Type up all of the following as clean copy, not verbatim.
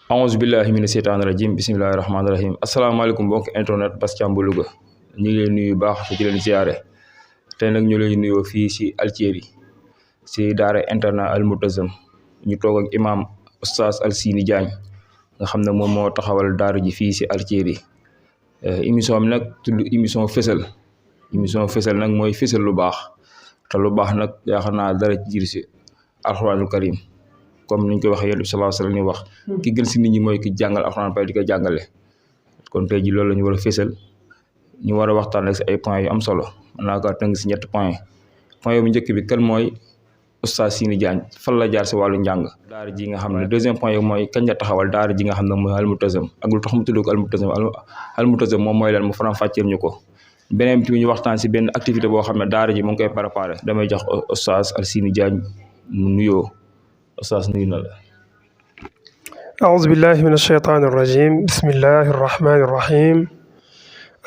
aouzu billahi mina seytaani rajim bismillahi rahmaani rahim asalaamaaleykum mbokk internet Bass Thiam bu Louga ñu ngi leen nuyu baax te di leen ziare tey nag ñu leen nuyoo fii si Althierry si daara internat Al Moutazam ñu toog ak imam Oustaz Alseyni Diagne nga xam ne moom moo taxawal daara ji fii si Althierry émission bi nag tudd émission fësal nag mooy fësal lu baax te lu baax nag yaakaar naa dara ci jiir si alxuraanul karim comme niñ ko waxee yonent bi sallallahu alayhi wa sallam ni wax ki gën si nit ñi mooy ki jàngal alxuraan pare di ko jàngale kon tey ji loolu la ñu war a fésal ñu war a waxtaan rek si ay points yu am solo mën naa ko tënk si ñetti point bu njëkk bi kan mooy Oustaz Seyni Diagne fan la jaar si wàllu njàng daara ji nga xam ne deuxième point yi mooy kañ la taxawal daara ji nga xam ne mooy Al Moutazam ak lu tax mu tudd ko Al Moutazam moom mooy lan mu faram fàcceel ñu ko beneen bi ñu waxtaan si benn activité boo xam ne daara ji mu ngi koy préparé damay jox Oustaz Alseyni Diagne mu nuyoo Oustaz nuyu na la. أعوذ بالله من الشيطان الرجيم بسم الله الرحمن الرحيم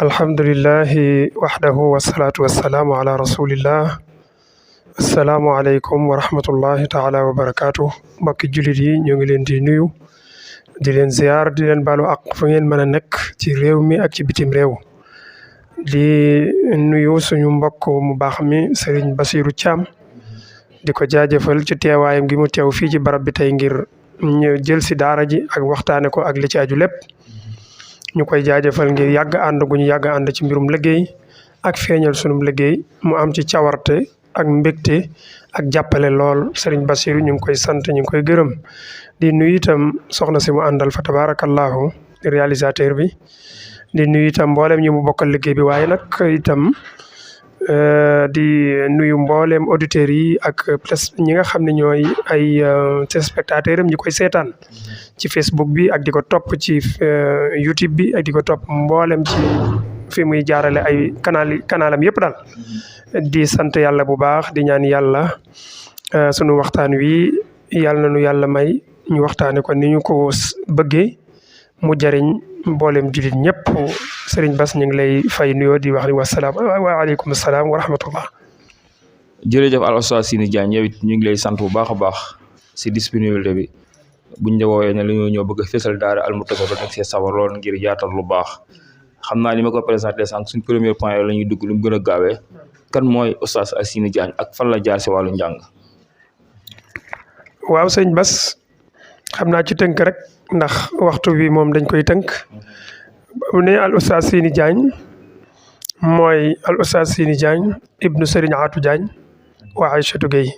الحمد لله وحده والصلاة والسلام على رسول الله السلام عليكم ورحمة الله تعالى وبركاته mbokki jullit yi ñu ngi leen di nuyu di leen ziar di leen baalu ak fu ngeen mën a nekk ci réew mi ak ci bitim réew di nuyu suñu mbokk mu baax mi Serigne Bassirou Thiam di ko jaajëfal ci teewaayam gi mu teew fii ci barab bi tey ngir ñu jël si daara ji ak waxtaane ko ak li ci aju lépp ñu koy jaajëfal ngir yàgg ànd gu ñu yàgg ànd ci mbirum liggéey ak feeñal sunum liggéey mu am ci cawarte ak mbégte ak jàppale lool Serigne Bassirou ñu ngi koy sant ñu ngi koy gërëm di nuyu itam soxna si mu àndal fa tabarakallahu réalisateur bi di nuyu itam mboolem ñi mu bokkal liggéey bi waaye nag itam di nuyu mbooleem auditeurs yi ak ñi nga xam ne ñooy ay téléspectateurs am ñi koy seetaan ci Facebook bi ak di ko topp ci YouTube bi ak di ko topp mboolem ci fi muy jaarale ay kanalam yëpp daal di sant yàlla bu baax di ñaan yàlla sunu waxtaan wi yàlla na nu yàlla may ñu waxtaane ko ni ñu ko bëggee mu jariñ mboolem jullit ñëpp Serigne Bass ñu ngi lay fay nuyoo di wax ni waaleykum salaam wa rahmatullah. jërëjëf al Oustaz Seyni Diagne yow it ñu ngi lay sant bu baax a baax si disponibilité bi buñ la woowee ne la ñoo bëgg a fésal daara Al Moutazam ba nekk see sawar lool ngir yaatal lu baax xam naa ni ma ko présenté sànq suñ premier point la ñuy dugg lu mu gën a gaawee kan mooy Oustaz Alseyni Diagne ak fan la jaar si wàllu njàng. waaw sëñ Bass xam naa ci tënk rek ndax waxtu bi moom dañ koy tënk bu ne al Oustaz Seyni Diagne mooy al Oustaz Seyni Diagne ibnu Serigne Atou Diagne waa Aïchatou Gueye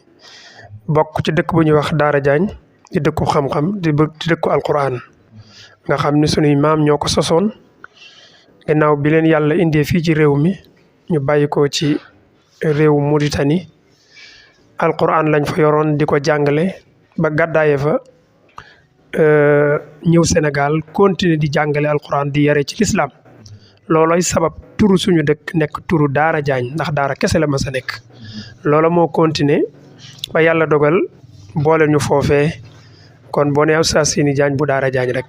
bokk ci dëkk bu ñuy wax Daara Diagne di dëkku xam-xam di dëkku alquran nga xam ne sunuy maam ñoo ko sosoon gannaaw bi leen yàlla indee fii ci réew mi ñu bàyyi ko ci réew Mauritanie alquran lañ fa yoroon di ko jàngale ba gàddaaye fa ñëw Sénégal continuer di jàngale alquran di yare ci lislaam looloy sabab turu suñu dëkk nekk turu Daara Diagne ndax daara kese la ma sa nekk loola moo continuer ba yàlla dogal boole ñu foofee kon boo nee Oustaz Seyni Diagne bu Daara Diagne rek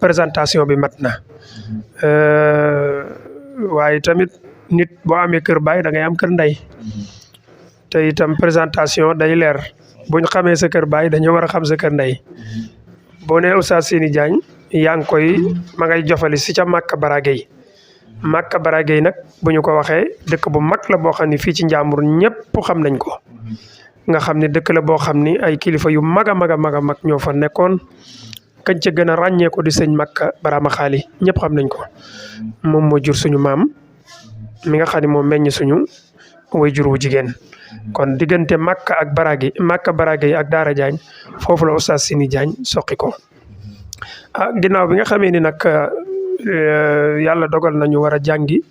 présentation bi mat na waaye tamit nit boo amee kër baay da ngay am kër ndey te itam présentation day leer buñ xamee sa kër baay dañoo war a xam sa kër ndey boo nee Oustaz Seyni Diagne yaa ngi koy ma ngay jofali si ca Màkka Baragay nag bu ñu ko waxee dëkk bu mag la boo xam ne fii ci Njàmbur ñëpp xam nañ ko nga xam ne dëkk la boo xam ni ay kilifa yu mag a mag a mag a mag ñoo fa nekkoon kañ ca gën a ràññee ko di sëñ Makka Barama Xaali ñëpp xam nañ ko moom moo jur suñu maam mi nga xam ne moom meññ suñu way jur wu jigéen kon diggante Makka Baragay ak Daara Diagne foofu la Oustaz Seyni Diagne soqi ko ginnaaw bi nga xamee ni nag yàlla dogal nañu war a jàngi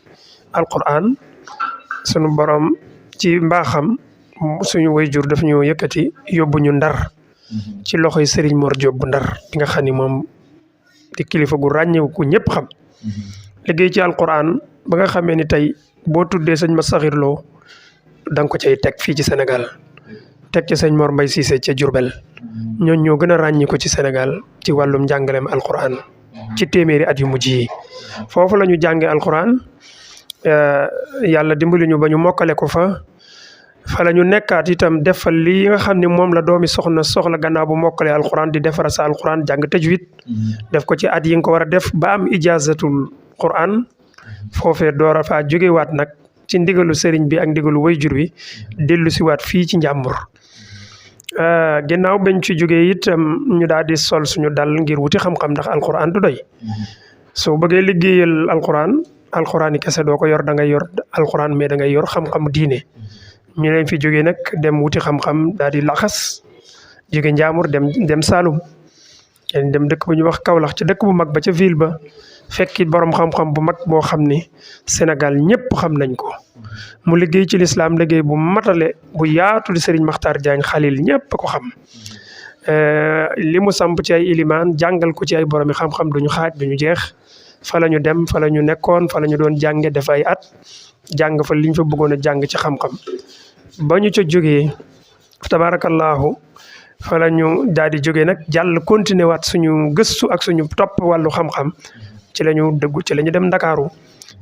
alquran sunu borom ci mbaaxam suñu wayjur daf ñu yëkkati yóbbu ñu Ndar ci loxoy Serigne Mor Diop bu Ndar bi nga xam ni moom di kilifa gu ràññeeku ku ñëpp xam liggéey ci alquran ba nga xamee ni tey boo tuddee sëñ ma saxir loo da nga ko cay teg fii ci Sénégal teg ci sëñ Mor Mbay Cissé ca Diourbel ñooñ ñoo gën a ràññi ko ci Sénégal ci wàllum njàngaleem alquran ci téeméeri at yu mujj yi foofu la ñu jàngee alquran yàlla dimbali ñu ba ñu mokkale ko fa fa la ñu nekkaat itam defal li nga xam ne moom la doomi soxla gannaaw bu mokkalee alquran di defara sa alquran jàng tajwid def ko ci at yi nga ko war a def ba am ijaazatul quran foofee door a faa jógewaat nag ci ndigalu sëriñ bi ak ndigalu wayjur wi dellu si waat fii ci Njàmbur ginnaaw bañ ci jógee itam ñu daal di sol suñu dal ngir wuti xam-xam ndax alquran du doy soo bëggee liggéeyal alquran yi kese doo ko yor da ngay yor alquran mais da ngay yor xam-xamu diine ñu leen fi jógee nag dem wuti xam-xam daal di laxas jóge Njàmbur dem Saalum dem dëkk bu ñuy wax Kaolack ci dëkk bu mag ba ca ville ba fekki borom xam-xam bu mag boo xam ni Sénégal ñëpp xam nañ ko mu liggéey ci lislaam liggéey bu matale bu yaatu di Serigne Makhtar Diagne Khalil ñëpp ko xam li mu samp ci ay ilimaan jàngal ko ci ay boromi xam-xam duñu xaaj duñu jeex fa la ñu dem fa la ñu nekkoon fa la ñu doon jànge def ay at jàng fa liñ fa bëggoon a jàng ci xam-xam ba ñu ca jógee tabaarakallaahu fa la ñu daal di jógee nag jàll continuer waat suñu gëstu ak suñu topp wàllu xam-xam ci la ñu dëggu ci la ñu dem Ndakaaru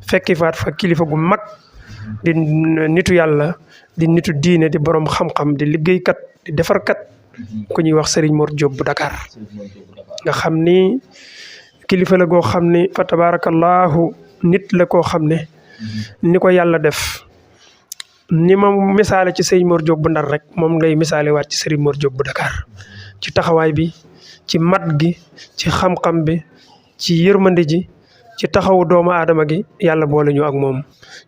fekki faat fa kilifa gu mag di nitu yàlla di nitu diine di borom xam-xam di liggéeykat di defarkat ku ñuy wax Serigne Mor Diop bu Dakar nga xam ni kilifa la goo xam ni fa tabaarakallaahu nit la koo xam ne ni ko yàlla def ni ma misaale ci Serigne Mor Diop bu Ndar rek moom ngay misaale waat ci Serigne Mor Diop bu Dakar ci taxawaay bi ci mat gi ci xam-xam bi ci yërmande ji ci taxawu doomu aadama gi yàlla boole ñu ak moom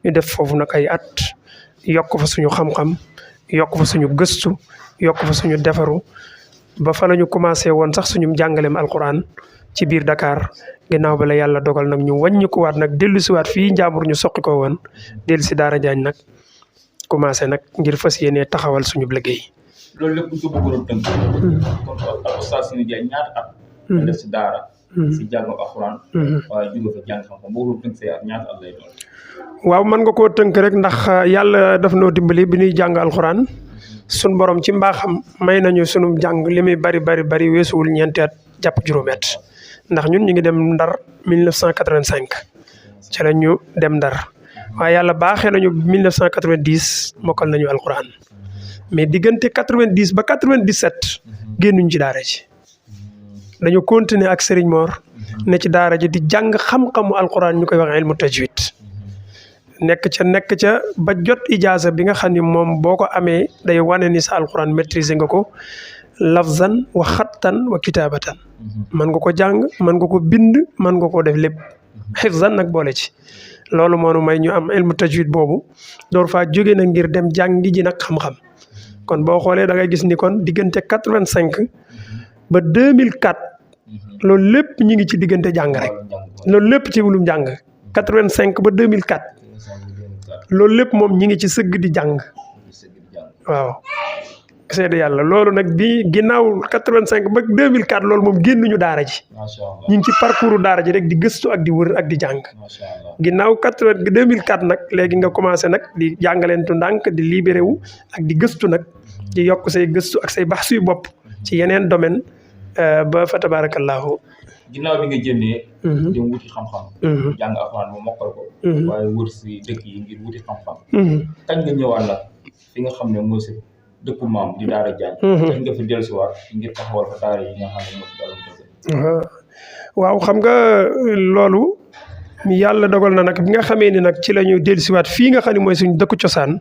ñu def foofu nag ay at yokk fa suñu xam-xam yokk fa suñu gëstu yokk fa suñu defaru ba fa la ñu commencé woon sax suñu jàngaleem alquran ci biir Dakar ginnaaw ba la yàlla dogal nag ñu wàññi ko waat nag dellu si waat fii Njàmbur ñu soqi ko woon dellu si Daara Jaañ nag commencé nag ngir fas yéenee taxawal suñu liggéey. loolu lépp ñu ko bëggoon tënk. kon Oustaz Siny Diagne ñaata at. nga def si daara. si jàng alxuraan. waaye jóge fa jàng xam-xam boo ko tënk see at ñaata at lay doon. waaw mën nga koo tënk rek ndax yàlla daf noo dimbali bi ñuy jàng alxuraan sun borom ci mbaaxam may nañu sunu jàng li muy bari weesuwul ñeenti at jàpp juróomi at ndax ñun ñu ngi dem Ndar 1985 ci la ñu dem Ndar waaye yàlla baaxee nañu 1990 mokkal nañu alxuraan mais diggante 90 ba 97 génnuñ ci daara ji dañu continuer ak Serigne Mor ne ci daara ji di jàng xam-xamu alxuraan ñu koy wax ilmu tajwid nekk ca ba jot ijaaza bi nga xam ni moom boo ko amee day wane ni sa alxuraan maîtriser nga ko lafzan wa xattan wa kitaabatan man nga ko jàng man nga ko bind man nga ko def lépp xifzan nag boole ci loolu moo nu may ñu am ilmu tajwid boobu door faa jóge na ngir dem jàngi ji nag xam-xam kon boo xoolee da ngay gis ni kon diggante 85 ba 2004 loolu lépp ñu ngi ci diggante jàng rek loolu lépp ci wulum jàng 85 ba 2004 loolu lépp moom ñi ngi ci sëgg di jàng waaw seede yàlla loolu nag bi ginnaaw 85 ba 2004 loolu moom génnuñu daara ji ñu ngi ci parcours daara ji rek di gëstu ak di wër ak di jàng ginnaaw 2004 nag léegi nga commencé nag di jàngaleentu ndànk di libéré wu ak di gëstu nag di yokk say gëstu ak say baax suy bopp ci yeneen domaine ba fa tabarakallahu ginnaaw bi nga jëndee. dem wuti xam-xam. jàng alxuraan ba mokkal ko. waaye wër si dëkk yi ngir wuti xam-xam. kañ nga ñëwaat nag fi nga xam ne mooy si dëkku maam di Daara Jaañ. kañ nga fi dellusiwaat ngir taxawal fa daara yi nga xam ne moo ci daal waaw xam nga loolu yàlla dogal na nag bi nga xamee ni nag ci la ñu dellusiwaat fii nga xam ne mooy suñu dëkku cosaan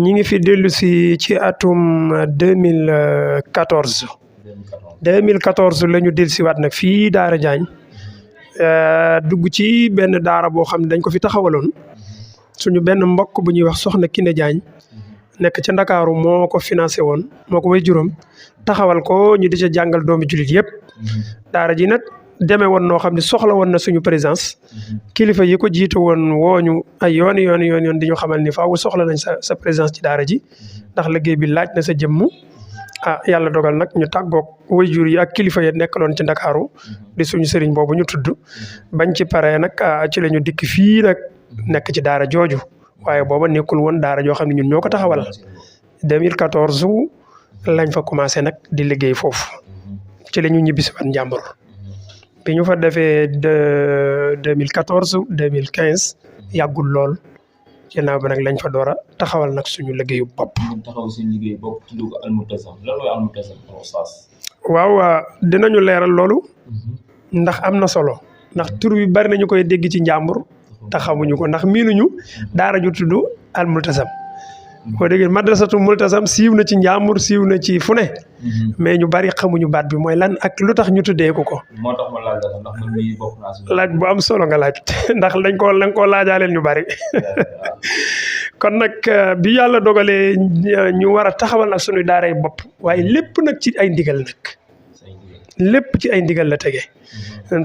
ñi ngi fi dellusi ci atum 2014. 2014 la ñu dellusiwaat nag fii Daara Jaañ dugg ci benn daara boo xam ne dañ ko fi taxawaloon suñu benn mbokk bu ñuy wax Soxna Kine Jaañ nekk ca Ndakaaru moo ko financé woon moo ko way juróom taxawal ko ñu di ca jàngal doomi jullit yëpp daara ji nag demee woon noo xam ne soxla woon na suñu présence kilifa yi ko jiite woon wooñu ay yoon di ñu xamal ni faaw soxla nañ sa présence ci daara ji ndax liggéey bi laaj na sa jëmm yàlla dogal nag ñu tàggoog waajur yi ak kilifa yi nekkaloon ci Ndakaaru di suñu sëriñ boobu ñu tudd bañ ci paree nag ci la ñu dikk fii nag nekk ci daara jooju waaye booba nekkul woon daara joo xam ne ñun ñoo ko taxawal 2014 lañ fa commencé nag di liggéey foofu ci la ñu ñibbisiwaat Njàmbur bi ñu fa defee 2014 2015 yàggul lool ginnaaw bi nag lañ fa door a taxawal nag suñu liggéeyu bopp. taxaw seen liggéey bopp tudd ko Al-Multazam lan mooy Al-Multazam Oustaz. waaw dinañu leeral loolu ndax am na solo ndax tur bi bari nañu koy dégg ci njàmbur te xamuñu ko ndax miinuñu daara ju tudd Al-Multazam. boo déggee madrasatu multazam siiw na ci njàmbur siiw na ci fu ne mais ñu bari xamuñu baat bi mooy lan ak lu tax ñu tuddee ko. moo tax ma laaj la ndax man mii bokk naa si. laaj bu am solo nga laaj ndax lañ koo laajaaleel ñu bari kon nag bi yàlla dogalee ñu war a taxawal nag suñu daaray bopp waaye lépp nag ci ay ndigal nag lépp ci ay ndigal la tege.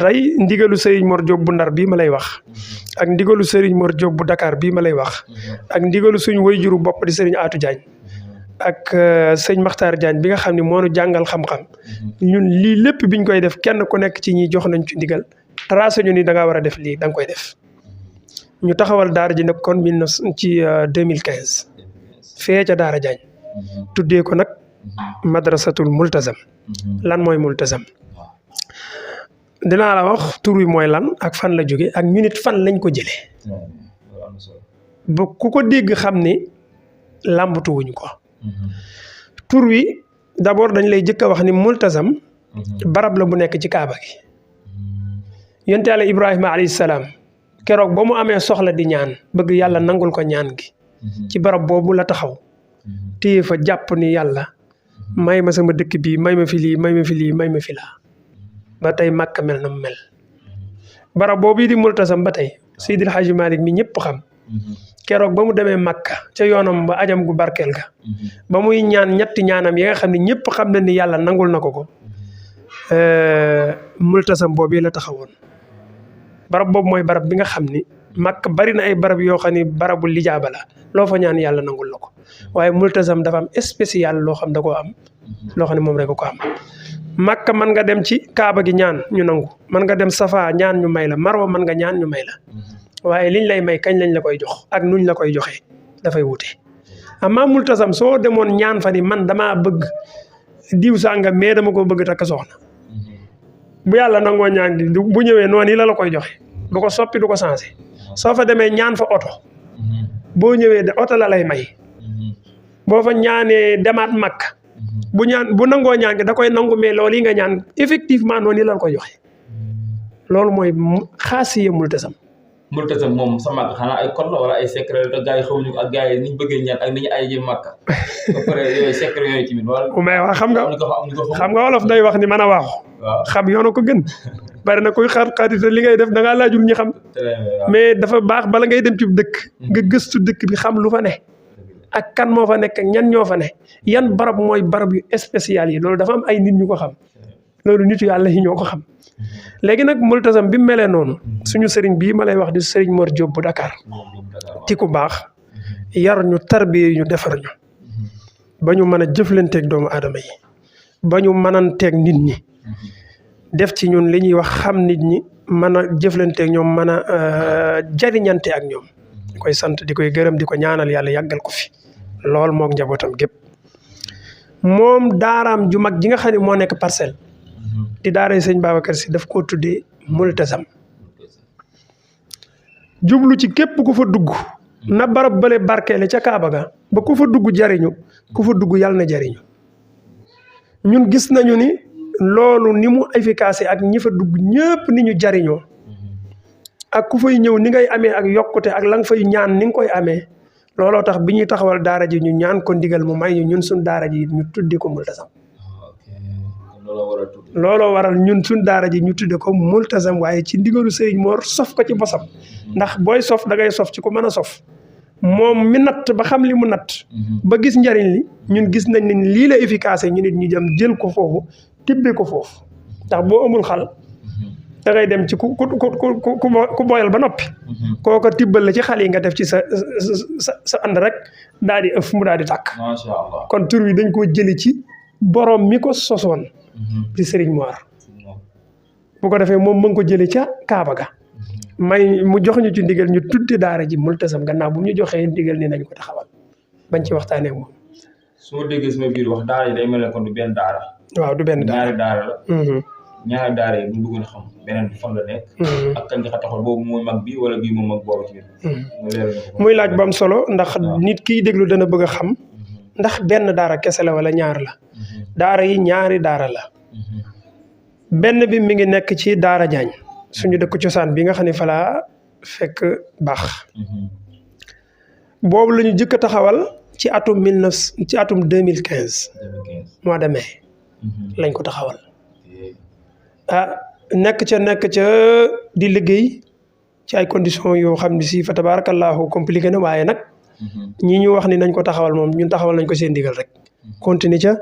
tey ndigalu Serigne Mor Diop bu Ndar bii ma lay wax ak ndigalu Serigne Mor Diop bu Dakar bii ma lay wax ak ndigalu suñu wayjuru bopp di Serigne Atou Diagne ak sëñ Makhtar Diagne bi nga xam ne moo nu jàngal xam-xam ñun lii lépp biñ koy def kenn ku nekk ci ñi jox nañ ci ndigal tracé ñu ni da ngaa war a def lii da nga koy def. ñu taxawal daara ji nag kon 2015 fee ca Daara Diagne tuddee ko nag madrasatul multazam. lan mooy multazam dinaa la wax tur wi mooy lan ak fan la jóge ak ñu nit fan lañ ko jëlee ba ku ko dégg xam ni làmbatuwuñ ko. tur wi d'abord dañ lay jëkk a wax ni multazam barab la bu nekk ci Kaaba gi. yonent Yàlla Ibrahima alayhi salaam keroog ba mu amee soxla di ñaan bëgg yàlla nangul ko ñaan gi ci barab boobu la taxaw téye fa jàpp ni yàlla may ma sama dëkk bii may ma fi lii may ma fi lii may ma fi laa ba tey Makka mel na mu mel. barab boobu di multazam ba tey Seydil Hadji Malick mi ñëpp xam keroog ba mu demee Makka ca yoonam ba ajam gu barkeel ga ba muy ñaan ñetti ñaanam yi nga xam ne ñëpp xam na ni yàlla nangul na ko multazam boobu la taxawoon. barab boobu mooy barab bi nga xam ni Makka bari na ay barab yoo xam ni barabu lijaaba la loo fa ñaan yàlla nangul la ko waaye multazam dafa am spécial loo xam da koo am loo xam ne moom rek ko am. Makka mën nga dem ci Kaaba gi ñaan ñu nangu mën nga dem Safa ñaan ñu may la Marwa mën nga ñaan ñu may la waaye liñ lay may kañ lañ la koy jox ak nuñ la koy joxee dafay wute. amaa multazam soo demoon ñaan fa ni man damaa bëgg diw sànga mais dama ko bëgg takk soxna bu yàlla nangoo ñaan di bu ñëwee noonu la koy joxe du ko soppi du ko changé. soo fa demee ñaan fa oto boo ñëwee de oto la lay may boo fa ñaanee demaat Makka bu nangoo ñaan gi da koy nangu mais loolu yi nga ñaan effectivement noonu la koy joxe loolu mooy xaasiya multazam. multazam moom sa Makka xanaa ay code la wala ay secret te gars yi xamuñu ko ak gars yi ni ñu bëggee ñaan ak ni ñu ay jëm Makka ba pare yooyu secret yooyu tamit wala. mais wax xam nga wolof day wax ni mën a waaxu. xam yoonu ko gën. bari na koy xaarite li ngay def da ngaa laajul ñi xam. mais dafa baax bala ngay dem ci dëkk. nga gëstu dëkk bi xam lu fa ne. ak kan moo fa nekk ak ñan ñoo fa ne. yan barab mooy barab yu spécial yi loolu dafa am ay nit ñu ko xam. loolu nitu yàlla yi ñoo ko xam. léegi nag multazam bi mu melee noonu. suñu sëriñ bii ma lay wax di sëriñ Mor Diop bu Dakar. ti ku baax yar ñu tarbiye ñu defar ñu. ba ñu mën a jëflanteeg doomu aadama yi. ba ñu mënanteeg nit ñi. def ci ñun li ñuy wax xam nit ñi mën a jëflanteeg ñoom mën a jariñante ak ñoom. di koy sant di koy gërëm di ko ñaanal yàlla yàggal ko fi. lool moog njabootam gépp moom daaraam ju mag ji nga xam ne moo nekk Parcelles. di daaray sëñ Babacar Si daf koo tuddee multazam. jublu ci képp ku fa dugg. na barab bële barkeele ca Kaaba ga ba ku fa dugg jariñu ku fa dugg yàlla na jariñu ñun gis nañu ni loolu ni mu efficace ak ñi fa dugg ñëpp ni ñu jariñoo ak ku fay ñëw ni ngay amee ak yokkute ak la nga fay ñaan ni nga koy amee looloo tax bi ñuy taxawal daara ji ñu ñaan ko ndigal mu may ñu ñun suñ daara ji ñu tudde ko multazam. looloo waral ñun suñ daara ji ñu tudde ko multazam waaye ci ndigalu Sëriñ Mor sof ko ci bosam ndax booy sof da ngay sof ci ko mën a sof moom mi natt ba xam li mu natt ba gis njariñ li ñun gis nañ ne lii la efficace ñu nit ñu dem jël ko foofu tibbee ko foofu ndax boo amul xal da ngay dem ci ku boyal ba noppi kooko tibbal la ci xal yi nga def ci sa ànd rek daal di ëf mu daal di tàkk. Masha Allah. kon tur wi dañ koo jëli ci borom mi ko sosoon di Sëriñ Mor bu ko defee moom mu ngi ko jëlee ca Kaaba ga may mu jox ñu ci ndigal ñu tudde daara ji multazam gannaaw bu ñu joxee ndigal ni nañ ko taxawal bañ ci waxtaanee moom. su ma déggee sama biir wax daara yi day mel ne kon du benn daara. waaw du benn daara ñaari daara la. ñaari daara yi bu bëggoon xam beneen bi fan la nekk. ak kañ nga taxawal boobu mooy mag bi wala bii moom mag boobu ci biir. muy laaj bu am solo ndax nit kiy déglu dana bëgg a xam ndax benn daara kese la wala ñaar la. daara yi ñaari daara la. benn bi mi ngi nekk ci Daara Jaañ suñu dëkk cosaan bi nga xam ne fa laa fekk baax. boobu la ñu jëkk a taxawal ci atum 2015 mois de mai lañ ko taxawal. nekk ca di liggéey ci ay conditions yoo xam ne si fa tabaarakallaahu compliqué na waaye nag ñi ñu wax ni nañ ko taxawal moom ñun taxawal nañ ko seen digal rek. continuer ca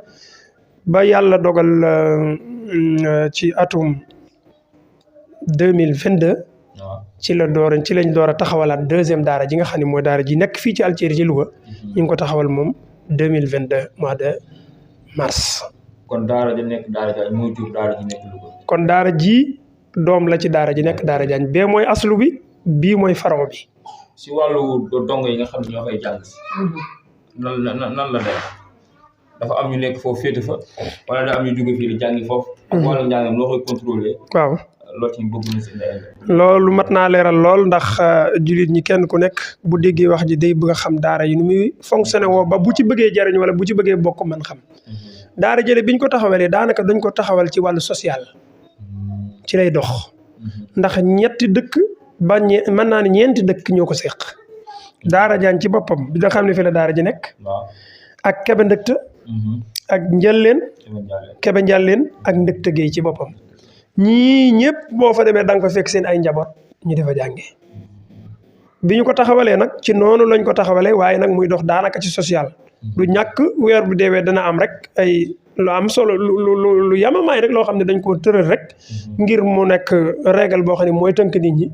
ba yàlla dogal ci atum 2022 ci lañ door a taxawalaat deuxième daara ji nga xam ne mooy daara ji nekk fii ci Alceri ci Louga ñu ngi ko taxawal moom 2022 mois de mars. kon daara ji nekk Daara Jaañ moo jur daara ji nekk Louga. kon daara ji doom la ci daara ji nekk Daara Jaañ bee mooy aslu bi bii mooy faron bi. si wàllu dongo yi nga xam ne ñoo fay jàng si. nan la def dafa am ñu nekk foofu féete fa wala daa am ñu jóge fii di jàngi foofu. ak wàllu njàngam loo koy contrôler. waaw loolu ci bëgg na si loolu mat naa leeral lool ndax jullit ñi kenn ku nekk bu déggee wax ji day bëgg a xam daara yi nu muy fonctionné woo ba bu ci bëggee jariñ wala bu ci bëggee bokk man xam. daara jële biñ ko taxawalee daanaka dañ ko taxawal ci wàllu social ci lay dox ndax ñetti dëkk ba mën naa ne ñeenti dëkk ñoo ko seq. Daara Jaañ ci boppam bi nga xam ne fi la daara ji nekk. ak Kebe Ndëkta ak Njëlleen Kebe Njàlleen ak Ndëkta Géey ci boppam ñii ñëpp boo fa demee da nga fa fekk seen ay njaboot ñu defa jàngee. bi ñu ko taxawalee nag ci noonu lañ ko taxawalee waaye nag muy dox daanaka ci social. du ñàkk weer bu deewee dana am rek ay lu am solo lu yamamaay rek loo xam ne dañ koo tëral rek ngir mu nekk règle boo xam ne mooy tënk nit ñi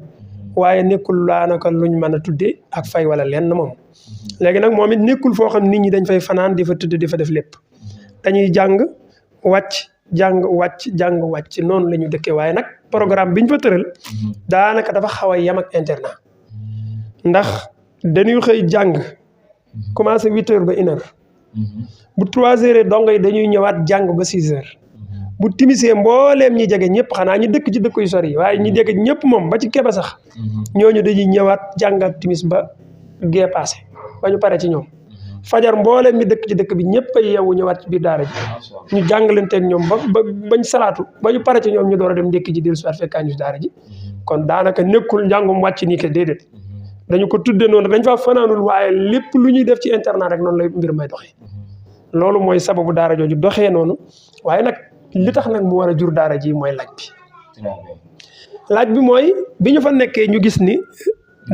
waaye nekkul daanaka luñ mën a tuddee ak fay wala lenn moom. léegi nag moom it nekkul foo xam nit ñi dañ fay fanaan di fa tëdd di fa def lépp dañuy jàng wàcc noonu la ñu dëkkee waaye nag programme biñ fa tëral daanaka dafa xaw a yem ak internat ndax dañuy xëy jàng commencé 8h ba 1h bu 3h dongo yi dañuy ñëwaat jàng ba 6h bu timisee mbooleem ñi jege ñëpp xanaa ñu dëkk ci dëkk yu sori waaye ñi jege ñëpp moom ba ci Kebe sax ñooñu dañuy ñëwaat jàngat timis ba gee passé ba ñu pare ci ñoom fajar mbooleem ñi dëkk ci dëkk bi ñëpp ay yeewu ñëwaat ci biir daara ji ñu jàngalanteeg ñoom bañ salaatu ba ñu pare ci ñoom ñu door a dem ndékki ji dellu si waat fekkaa ñu daara ji kon daanaka nekkul njàngum wàcc nii ke déedéet dañu ko tudde noonu dañ fa fanaanul waaye lépp lu ñuy def ci internat rek noonu lay mbir may doxee loolu mooy sababu daara jooju doxee noonu waaye nag li tax nag mu war a jur daara ji mooy laaj bi mooy bi ñu fa nekkee ñu gis ni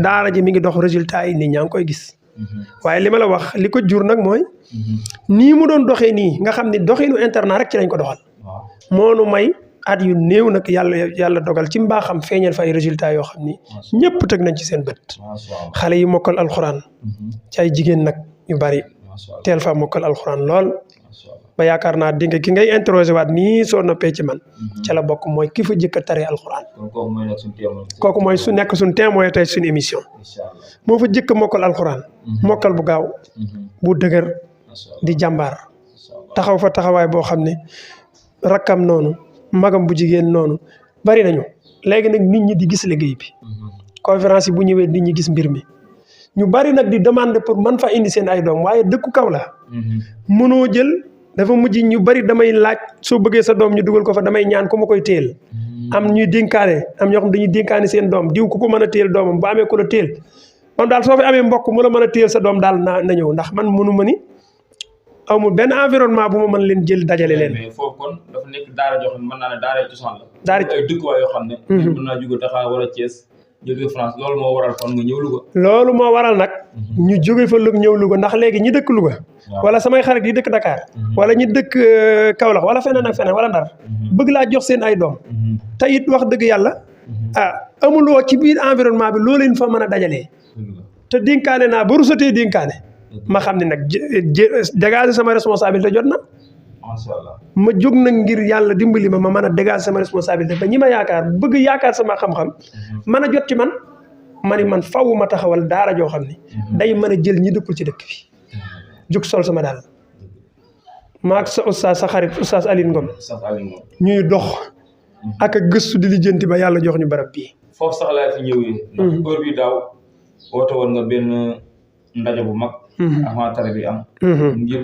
daara ji mi ngi dox résultat yi nit ñaa ngi koy gis waaye li ma la wax li ko jur nag mooy nii mu doon doxee nii nga xam ni doxinu internat rek ci lañ ko doxal moonu may at yu néew nag yàlla dogal ci mbaaxam feeñal fa ay résultats yoo xam ni ñëpp teg nañ ci seen bët xale yi mokkal alxuraan ci ay jigéen nag ñu bari teel fa mokkal alxuraan lool ba yaakaar naa di nga ki ngay interroger waat nii soo noppee ci man ca la bokk mooy ki fa jëkk a taree alxuraan kooku mooy su nekk suñ témoin tey suñu émission moo fa jëkk a mokkal alxuraan mokkal bu gaaw bu dëgër di jàmbaar taxaw fa taxawaay boo xam ne rakkam noonu magam bu jigéen noonu bari nañu léegi nag nit ñi di gis liggéey bi conférence yi bu ñëwee nit ñi gis mbir mi ñu bari nag di demande pour man fa indi seen ay doom waaye dëkku kaw la mënoo jël dafa mujj ñu bari damay laaj soo bëggee sa doom ñu dugal ko fa damay ñaan ku ma koy téel am ñuy dénkaane am ñoo xam dañuy dénkaane seen doom diw ku ko mën a téel doomam bu amee ku la téel moom daal soo fi amee mbokk mu la mën a téel sa doom daal na ñëw ndax man mënu ma ni amul benn environnement bu ma mën leen jël dajale leen. mais foofu kon dafa nekk daara joo xam ne mën naa ne daara cosaan la. daara ay dëkkuwaay yoo xam ne. mën naa jóge Dakar wala Thiès jóge France loolu moo waral kon nga ñëw Louga. loolu moo waral nag ñu jóge fa Louga ñëw Louga ndax léegi ñi dëkk Louga. wala samay xarit yi dëkk Dakar. wala ñi dëkk Kaolack wala feneen ak feneen wala Ndar. bëgg laa jox seen ay doom. te it wax dëgg yàlla amuloo ci biir environnement bi loo leen fa mën a dajalee. te dénkaane naa ba rusatee dénkaane. ma xam ne nag dégager sama responsabilité jot na. macha allah ma jóg nag ngir yàlla dimbali ma mën a dégager sama responsabilité ba ñi ma yaakaar bëgg yaakaar sama xam-xam. mën a jot ci man ma ni man faw ma taxawal daara joo xam ni. day mën a jël ñi dëkkul ci dëkk bi. jóg sol sama daal. maag sa oustaz sa xarit oustaz Aline Ngom. ñuy dox ak a gëstu di lijjanti ba yàlla jox ñu barab bii. foofu sax laa fi ñëwee. ndax heure bi daaw woote woon nga benn ndaje bu mag. avant tare bi am. ngir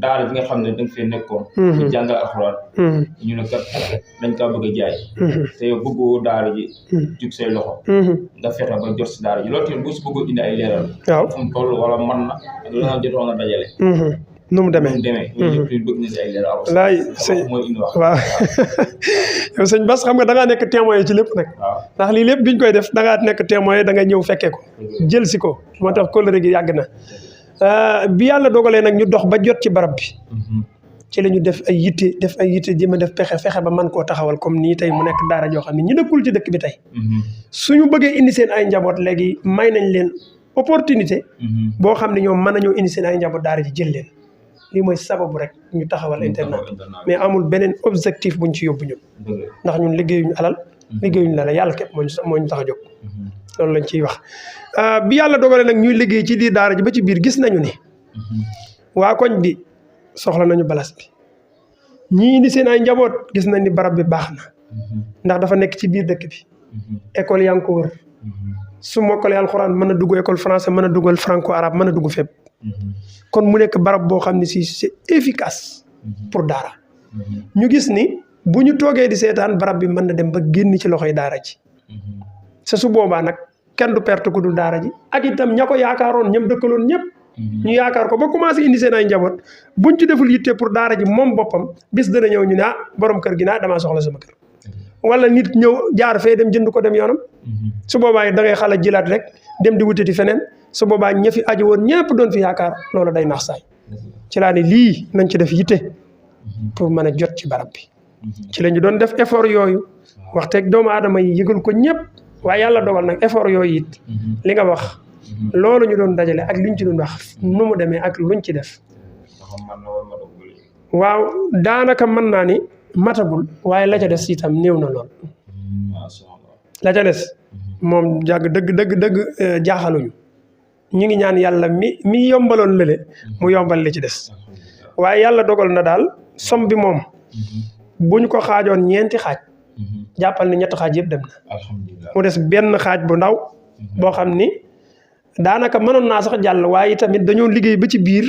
daara bi nga xam ne da nga fee nekkoon. di jàngal alxuraan. ñu ne kat dañ kaa bëgg a jaay. te yow bëggoo daara ji. jug say loxo. nga fexe ba jot si daara ji loolu tamit bu si bëggoo indi ay leeral. waaw fu mu toll wala man na ak la nga jotoon nga dajale. nu mu demee ñun ñëpp bëgg na si ay leeral. laay sëñ mooy indi wax. waaw yow sëñ Bass xam nga da ngaa nekk témoin ci lépp nag. ndax lii lépp biñ koy def da ngaa nekk témoin da nga ñëw fekkee ko. jël si ko moo tax kóllëre gi yàgg na. bi yàlla dogalee nag ñu dox ba jot ci barab bi. ci la ñu def ay yitte jéem a def fexe ba man koo taxawal comme nii tey mu nekk daara joo xam ne ñi dëkkul ci dëkk bi tey. suñu bëggee indi seen ay njaboot léegi may nañ leen opportunité. boo xam ne ñoom mën nañoo indi seen ay njaboot daara ji jël leen. lii mooy sababu rek ñu taxawal internat mais amul beneen objectif buñ ci yóbbu ñun. ndax ñun liggéeyuñu alal. liggéeyuñu la yàlla képp moo ñu tax a jóg. loolu lañ ciy wax bi yàlla dogalee nag ñuy liggéey ci biir daara ji ba ci biir gis nañu ni. waa koñ bi soxla nañu balas bi. ñii indi seen ay njaboot gis nañ ni barab bi baax na. ndax dafa nekk ci biir dëkk bi. école yaa ngi ko wër. su mokkalee alxuraan mën a dugg école français mën a duggal franco arabe mën a dugg fépp. kon mu nekk barab boo xam ne si c'est efficace pour daara. ñu gis ni bu ñu toogee di seetaan barab bi mën na dem ba génn ci loxoy daara ji. sa su boobaa nag kenn du perte ku dul daara ji ak itam ña ko yaakaaroon ñam dëkkaloon ñëpp. ñu yaakaar ko ba commencé indi seen ay njaboot buñ ci deful yitte pour daara ji moom boppam bis dana ñëw ñu ne borom kër gi damaa soxla sama kër. wala nit ñëw jaar fee dem jënd ko dem yoonam. su boobaa da ngay xala jilaat rek dem di wutati feneen. su boobaa ña fi aju woon ñëpp doon fi yaakaar loolu day nax saay ci laa ne lii nañ ci def yitte pour mën a jot ci barab bi ci la ñu doon def effort yooyu waxteeg doomu aadama yi yëgal ko ñëpp waaye yàlla dogal nag effort yooyu it li nga wax loolu ñu doon dajale ak liñ ci doon wax nu mu demee ak luñ ci def waaw daanaka mën naa ni matagul waaye la ca des itam néew na lool la ca des moom jàgg dëgg jaaxaluñu ñu ngi ñaan yàlla mi yombaloon lële mu yombal li ci des waaye yàlla dogal na daal som bi moom bu ñu ko xaajoon ñeenti xaaj jàppal ni ñetti xaaj yëpp dem na mu des benn xaaj bu ndaw boo xam ni daanaka mënoon naa sax jàll waaye tamit dañoo liggéey ba ci biir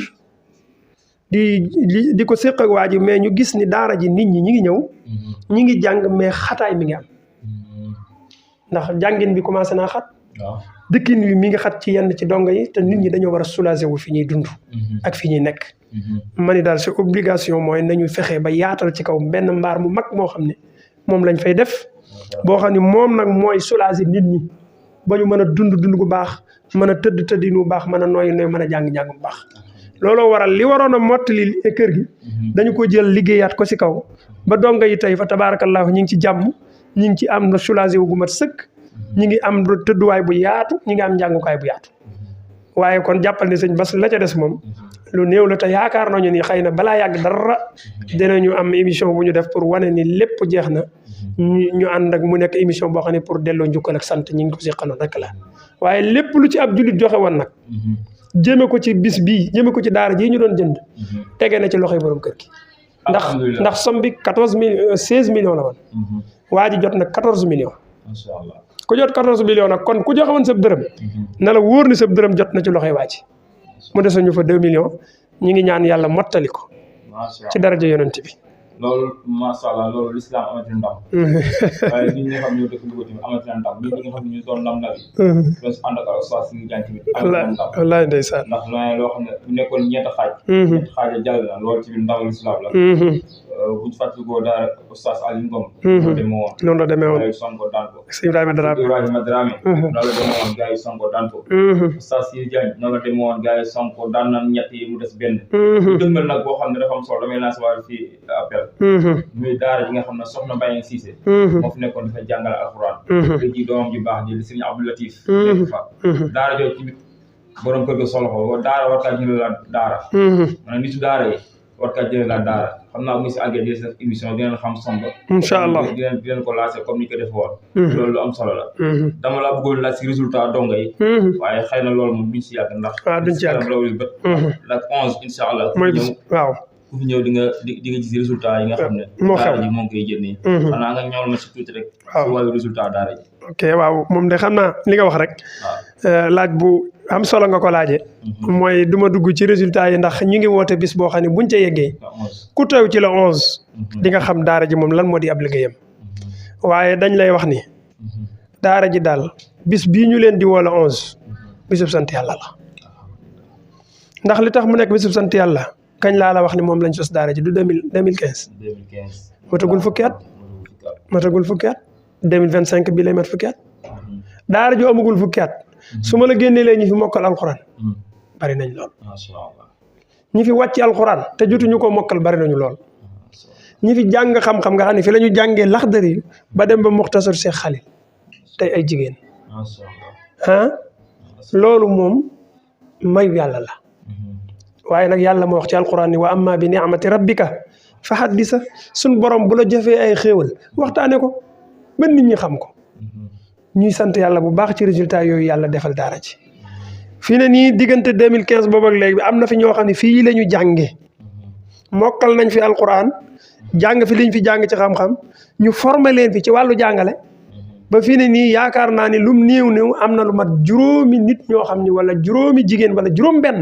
di ko séq ak waa ji mais ñu gis ni daara ji nit ñi ñi ngi ñëw ñi ngi jàng mais xataay mi ngi am ndax jàngin bi commencé naa xat dëkkin wi mi ngi xat ci yenn ci dongo yi te nit ñi dañoo war a soulager wu fi ñuy dund ak fi ñuy nekk ma ni daal c'est obligation mooy nañu fexe ba yaatal ci kaw benn mbaar mu mag moo xam ne moom lañ fay def boo xam ne moom nag mooy soulager nit ñi ba ñu mën a dund gu baax mën a tëddin bu baax mën a nooy mën a jàng bu baax looloo waral li waroon a mottali kër gi dañu ko jël liggéeyaat ko ci kaw ba dongo yi tey fa tabaarakallaahu ñi ngi ci jàmm ñi ngi ci am na soulager wu gu mat sëkk ñi ngi am tëdduwaay bu yaatu ñi ngi am njàngukaay bu yaatu waaye kon jàppal ni sëñ Bass la ca des moom lu néew la te yaakaar nañu ni xëy na balaa yàgg dara dinañu am émission bu ñu def pour wane ni lépp jeex na ñu ànd ak mu nekk émission boo xam ne pour delloo njukkal ak sant ñi ngi ko si xanoon rek la waaye lépp lu ci ab jullit joxe woon nag jëme ko ci bis bii jëme ko ci daara ji ñu doon jënd tege na ci loxoy borom kër gi ndax somme bi 16 millions la woon waa ji jot na 14 millions macha allah ku jot 14 millions nag kon ku joxe woon sab dërëm na la wóor ni sab dërëm jot na ci loxoy waa ji mu dese ñu fa 2 millions ñi ngi ñaan yàlla mottali ko ci daraja yonent bi loolu macha allah loolu lislaam amati na ndam waaye ñi nga xam ñoo dëkk Louga tamit amati na ndam ñi nga xam ne ñu doon ndam ndawi doon si ànd ak Oustaz si ngi jàng tamit amati na ndam wallaay ndeysaan ndax loo xam ne bu nekkoon ñetti xaaj jàll na loolu tamit ndaw lislaam la buñ fàttalikoo daara Oustaz Aliou Ngom noonu la demee woon gars yi sonko daan ko sëñ Ibrahima Dramé noonu la demee woon gars yi sonko daan ko Oustaz Sidi Diagne noonu la demee woon gars yi sonko daan na ñett yi mu des benn dëgmal nag boo xam ne dafa am solo damay lancé waale fii appel muy daara ji nga xam ne soxna Mbaye Cissé moo fi nekkoon dafa jàngale alxuraan te ji doomam ji baax ji Serigne Abdou Latif nekk fa daara jooju tamit borom kër ga solo ko daara war kaa jëlee la daara maanaam nitu daara yi war kaa jëlee la daara xam naa mu si àggee di def émission dinañ xam somb incha allah dinañ ko lancé comme ni ko def woon loolu lu am solo la dama laa bëggoon laaj si résultat donga yi waaye xëy na loolu moom duñ si yàgg ndax duñ ci yàgg rawli bët la 11 incha allah mooy waaw ku fi ñëw di nga gis résultat yi nga xam ne daara ji moo ngi koy jëndee xanaa nga ñëwal ma si tuuti rek si wàllu résultat daara ji ok waaw moom de xam naa li nga wax rek laaj bu am solo nga ko laajee mooy du ma dugg ci résultat yi ndax ñu ngi woote bis boo xam ne buñ ca yeggee ku teew ci la 11 di nga xam daara ji moom lan moo di ab liggéeyam waaye dañ lay wax ni daara ji daal bis bii ñu leen di woo la 11 bisub sant yàlla la ndax li tax mu nekk bisub sant yàlla kañ laa la wax ni moom lañ sos daara ji du 2015 matagul fukki at 2025 bi lay mat fukki at daara ju amagul fukki at su ma la génnee lee ñi fi mokkal alxuraan bari nañ lool ñi fi wàcc alxuraan te jotuñu ko mokkal bari nañu lool ñi fi jàng xam-xam nga xam ne fi la ñu jàngee Laxdari ba dem ba Muxtasar Seex Xalil tey ay jigéen loolu moom mayu yàlla la waaye nag yàlla moo wax ci alxuraan ni wa amma bi ni'mati rabbika fa haddisa suñ borom bu la jëfee ay xéewal waxtaane ko ba nit ñi xam ko ñuy sant yàlla bu baax ci résultat yooyu yàlla defal daara ci fii ne nii diggante 2015 boobu ak léegi am na fi ñoo xam ne fii la ñu jàngee mokkal nañ fi alquran jàng fi liñ fi jàng ci xam-xam ñu formé leen fi ci wàllu jàngale ba fii ne nii yaakaar naa ni lum néew am na lu mat juróomi nit ñoo xam ni wala juróomi jigéen wala juróom benn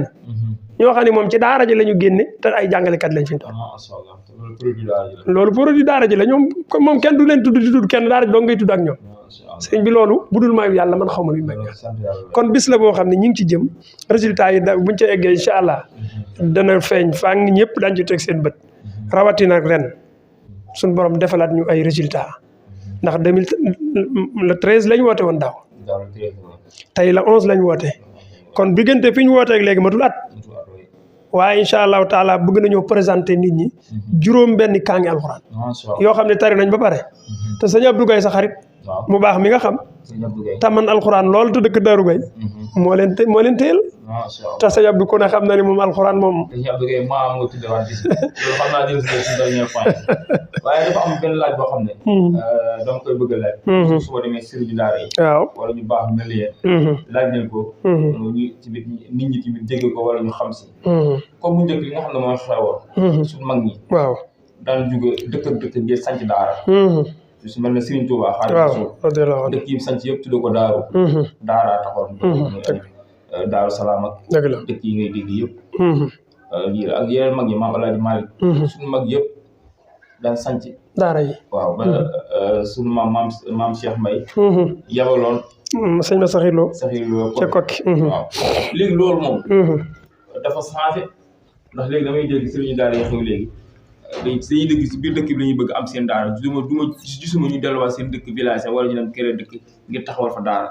ñoo xam ne moom ci daara ji la ñu génne te ay jàngalekat lañ fi toll loolu produit daara ji la ñoom moom kenn du leen tudd di tudd kenn daara ji doo ngay tudd ak ñoom sëñ bi loolu bu dul maayu yàlla man xaw ma lu may kon bis la boo xam ne ñi ngi ci jëm résultat yi da buñ ca eggee incha allah dana feeñ fang ñëpp dañ ci teg seen bët rawatina ren suñ borom defalaat ñu ay résultat ndax le 13 lañ woote woon daaw tey la 11 lañ woote kon diggante fi ñu wooteeg léegi matul at waaye incha allahu taala bëgg nañoo présenter nit ñi juróom benn kaangi alxuraan yoo xam ne tari nañ ba pare te sëñ Abdou Gaye sa xarit mu baax mi nga xam te man alxuraan lool te dëkk Daaru Gaye moo leen téyel te sëñ Abdou ku ne xam na ni moom alxuraan moom waaye dafa am benn laaj boo xam ne dama koy bëgg a laaj su ma demee sëriñu daara yi waaw wala ñu baax mel ni yéen laaj nañ ko ñu tamit nit ñi tamit dégg ko wala ñu xam si comme bu njëkk li nga xam ne mooy xewoon suñu mag ñi waaw daan jóge dëkk ak dëkk ngir sanc daara su mel ne Serigne Touba xaaral dëkk yi sanc yëpp tudd ko daaru daaraa taxoon daaru salaam ak dëkk yi ngay dégg yëpp lii ak yeneen mag ñi maam Alaaji Malick suñu mag yëpp daan sanc daara yi waaw ba suñu maam Cheikh Mbaye yabaloon sëñ ma saxirloo ca kokki waaw léegi loolu moom dafa changé ndax léegi damay dégg sëriñu daara yi xew léegi dañuy dëkk si biir dëkk bi la ñuy bëgg am seen daara gisuma ñu delluwaat seen dëkk village wala ñu dem kër dëkk ngir taxawal fa daara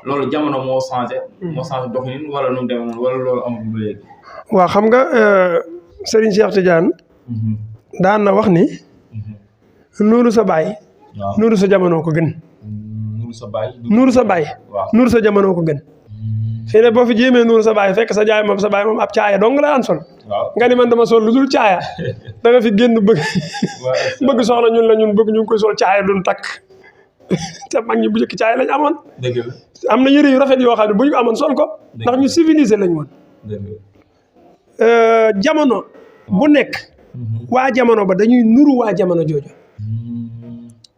loolu jamono moo changé doxalin wala nu mu demee moom wala loolu amul ba léegi waaw xam nga Serigne Cheikh Tidiane daan na wax ni nuuru sa baay nuuru sa jamono ko gën nuuru sa baay nuuru sa jamono ko gën fii ne boo fi jéemee nuuru sa baay fekk sa baay moom ab caaya dong la daan sol nga ni man dama sol lu dul caaya da nga fi génn bëgg soxna ñun bëgg ñu ngi koy sol caaya duñ takk te mag ñi bu njëkk caaya lañ amoon am na yëre yu rafet yoo xam ne bu ñu ko amoon sol ko ndax ñu civilisé lañ woon jamono bu nekk waa jamono ba dañuy nuru waa jamono jooju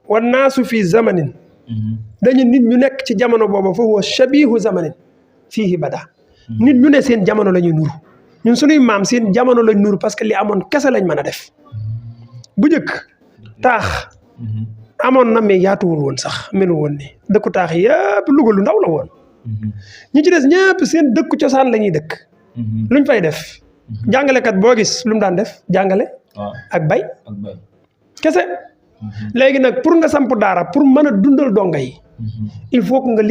wan naasu fii zamanin dañu nit ñu nekk ci jamono booba fa huwa shabihu zamanin fiihi bada nit ñu ne seen jamono la ñuy nuru ñun suñuy maam seen jamono lañ nuru parce que li amoon kese lañ mën a def bu njëkk taax amoon na mais yaatuwul woon sax melul woon ni dëkku taax yëpp Louga lu ndaw la woon ñi ci des ñëpp seen dëkku cosaan la ñuy dëkk luñ fay def jàngalekat boo gis lu mu daan def jàngale ak bay kese léegi nag pour nga samp daara pour mën a dundal donga yi il faut que nga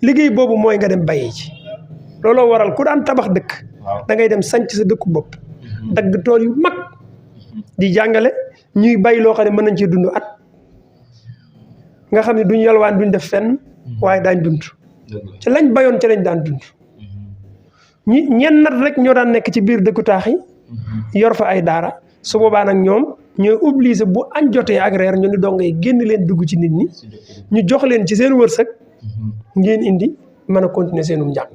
liggéey boobu mooy nga dem bayee ci looloo waral ku daan tabax dëkk da ngay dem sanc sa dëkku bopp dagg tool yu mag di jàngale ñuy bay loo xam ne mën nañ cee dund at nga xam ne duñ yalwaan duñ def fenn waaye daañ dund ci lañ bayoon ci lañ daan dund ñenn nat rek ñoo daan nekk ci biir dëkku taax yi yor fa ay daara su boobaa nag ñoom ñooy obligé bu añ jotee ak reer ñu ni dong ngay génn leen dugg ci nit ñi ñu jox leen ci seen wërsëg ngeen indi mën a continuer seenum njàng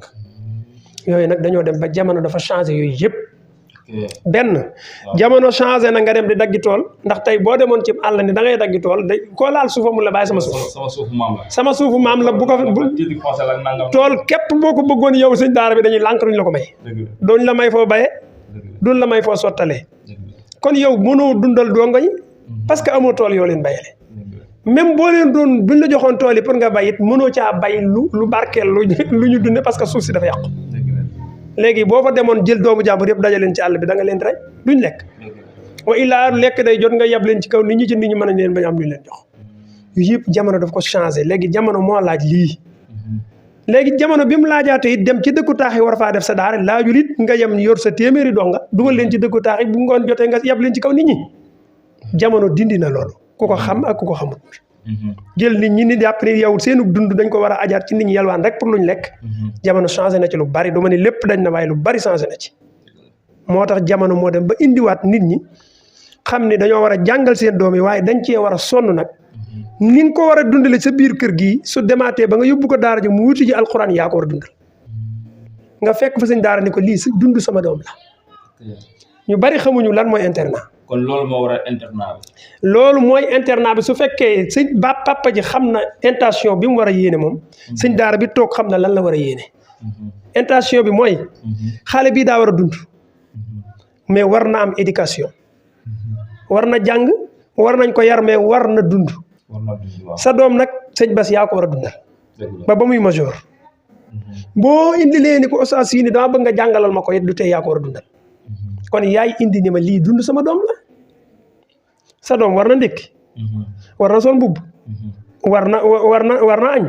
yooyu nag dañoo dem ba jamono dafa changé yooyu yëpp benn jamono changé na nga dem di daggi tool ndax tey boo demoon ci àll ni da ngay daggi tool day koo laal suufa mu la bàyyi sama suuf sama suufu maam la bu ko tool képp boo ko bëggoon yow sëñ daara bi dañuy lànk duñ la ko may duñ la may foo baye duñ la may foo sottalee kon yow mënoo dundal dongo yi parce que amoo tool yoo leen bayale même boo leen doon buñ la joxoon tool yi pour nga bay it mënoo caa bay lu barkeel lu ñu dunde parce que suuf si dafa yàqu léegi boo fa demoon jël doomu jàmbur yëpp daja leen ci àll bi da nga leen rey duñ lekk wa illaa lekk day jot nga yab leen ci kaw nit ñi ci nit ñi mën nañ leen bañ am luñ leen jox yu yëpp jamono daf ko changé léegi jamono moo laaj lii léegi jamono bi mu laajaate it dem ci dëkku taax yi war faa def sa daara laajul it nga yem yor sa téeméeri donga dugal leen ci dëkku taax yi bu ngoon jotee nga yab leen ci kaw nit ñi jamono dindi na loolu ku ko xam ak ku ko xamut jël nit ñi ni jàpp ni yow seenu dund dañ ko war a ajaat ci nit ñi yalwaan rek pour luñ lekk jamono changé na ci lu bari du ma ne lépp dañ na waaye lu bari changé na ci moo tax jamono moo dem ba indiwaat nit ñi xam ni dañoo war a jàngal seen doom yi waaye dañ cee war a sonn nag ni nga ko war a dundale sa biir kër gi su demaatee ba nga yóbbu ko daara ji mu wuti ji alxuraan yaa ko war a dundal nga fekk fa sëñ daara ni ko lii si dund sama doom la ñu bari xamuñu lan mooy internat kon loolu moo waral internat bi. loolu mooy internat bi su fekkee sëñ ba papa ji xam na intention bi mu war a yéene moom sëñ daara bi toog xam na lan la war a yéene intention bi mooy xale bii daa war a dund mais war na am éducation war na jàng war nañ ko yar mais war na dund sa doom nag sëñ Bass yaa ko war a dundal ba muy major boo indi lee ni ko Oustaz Sini dama bëgg nga jàngalal ma ko it du tey yaa ko war a dundal kon yaay indi ni ma lii dund sama doom la sa doom war na ndékki war na sol mbubb war na añ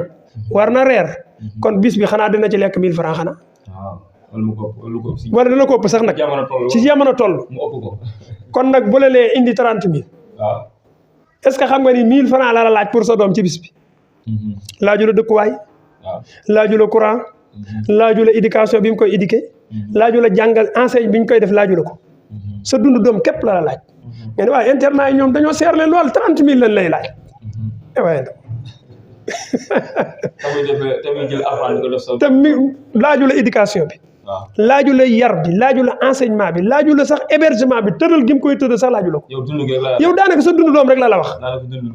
war na reer kon bis bi xanaa dina ci lekk 1000 francs xanaa wala dina ko ëpp sax nag ci jamono toll kon nag bu la lee indi 30 000 est-ce que xam nga ni 1000 francs la laaj pour sa doom ci bis bi laaju la dëkkuwaay laaju la courant laaju la éducation bi mu koy éduquer laaju la jàngal enseigne bi ñu koy def laaju la ko sa dund doom képp la laaj nga ne waaye internat yi ñoom dañoo seerle lool 30 000 lañ lay laaj waaye te mi laaju la éducation bi laaju la yar bi laaju la enseignement bi laaju la sax hébergement bi tëral gi mu koy tëral sax laaju la ko yow daanaka sa dund doom rek la wax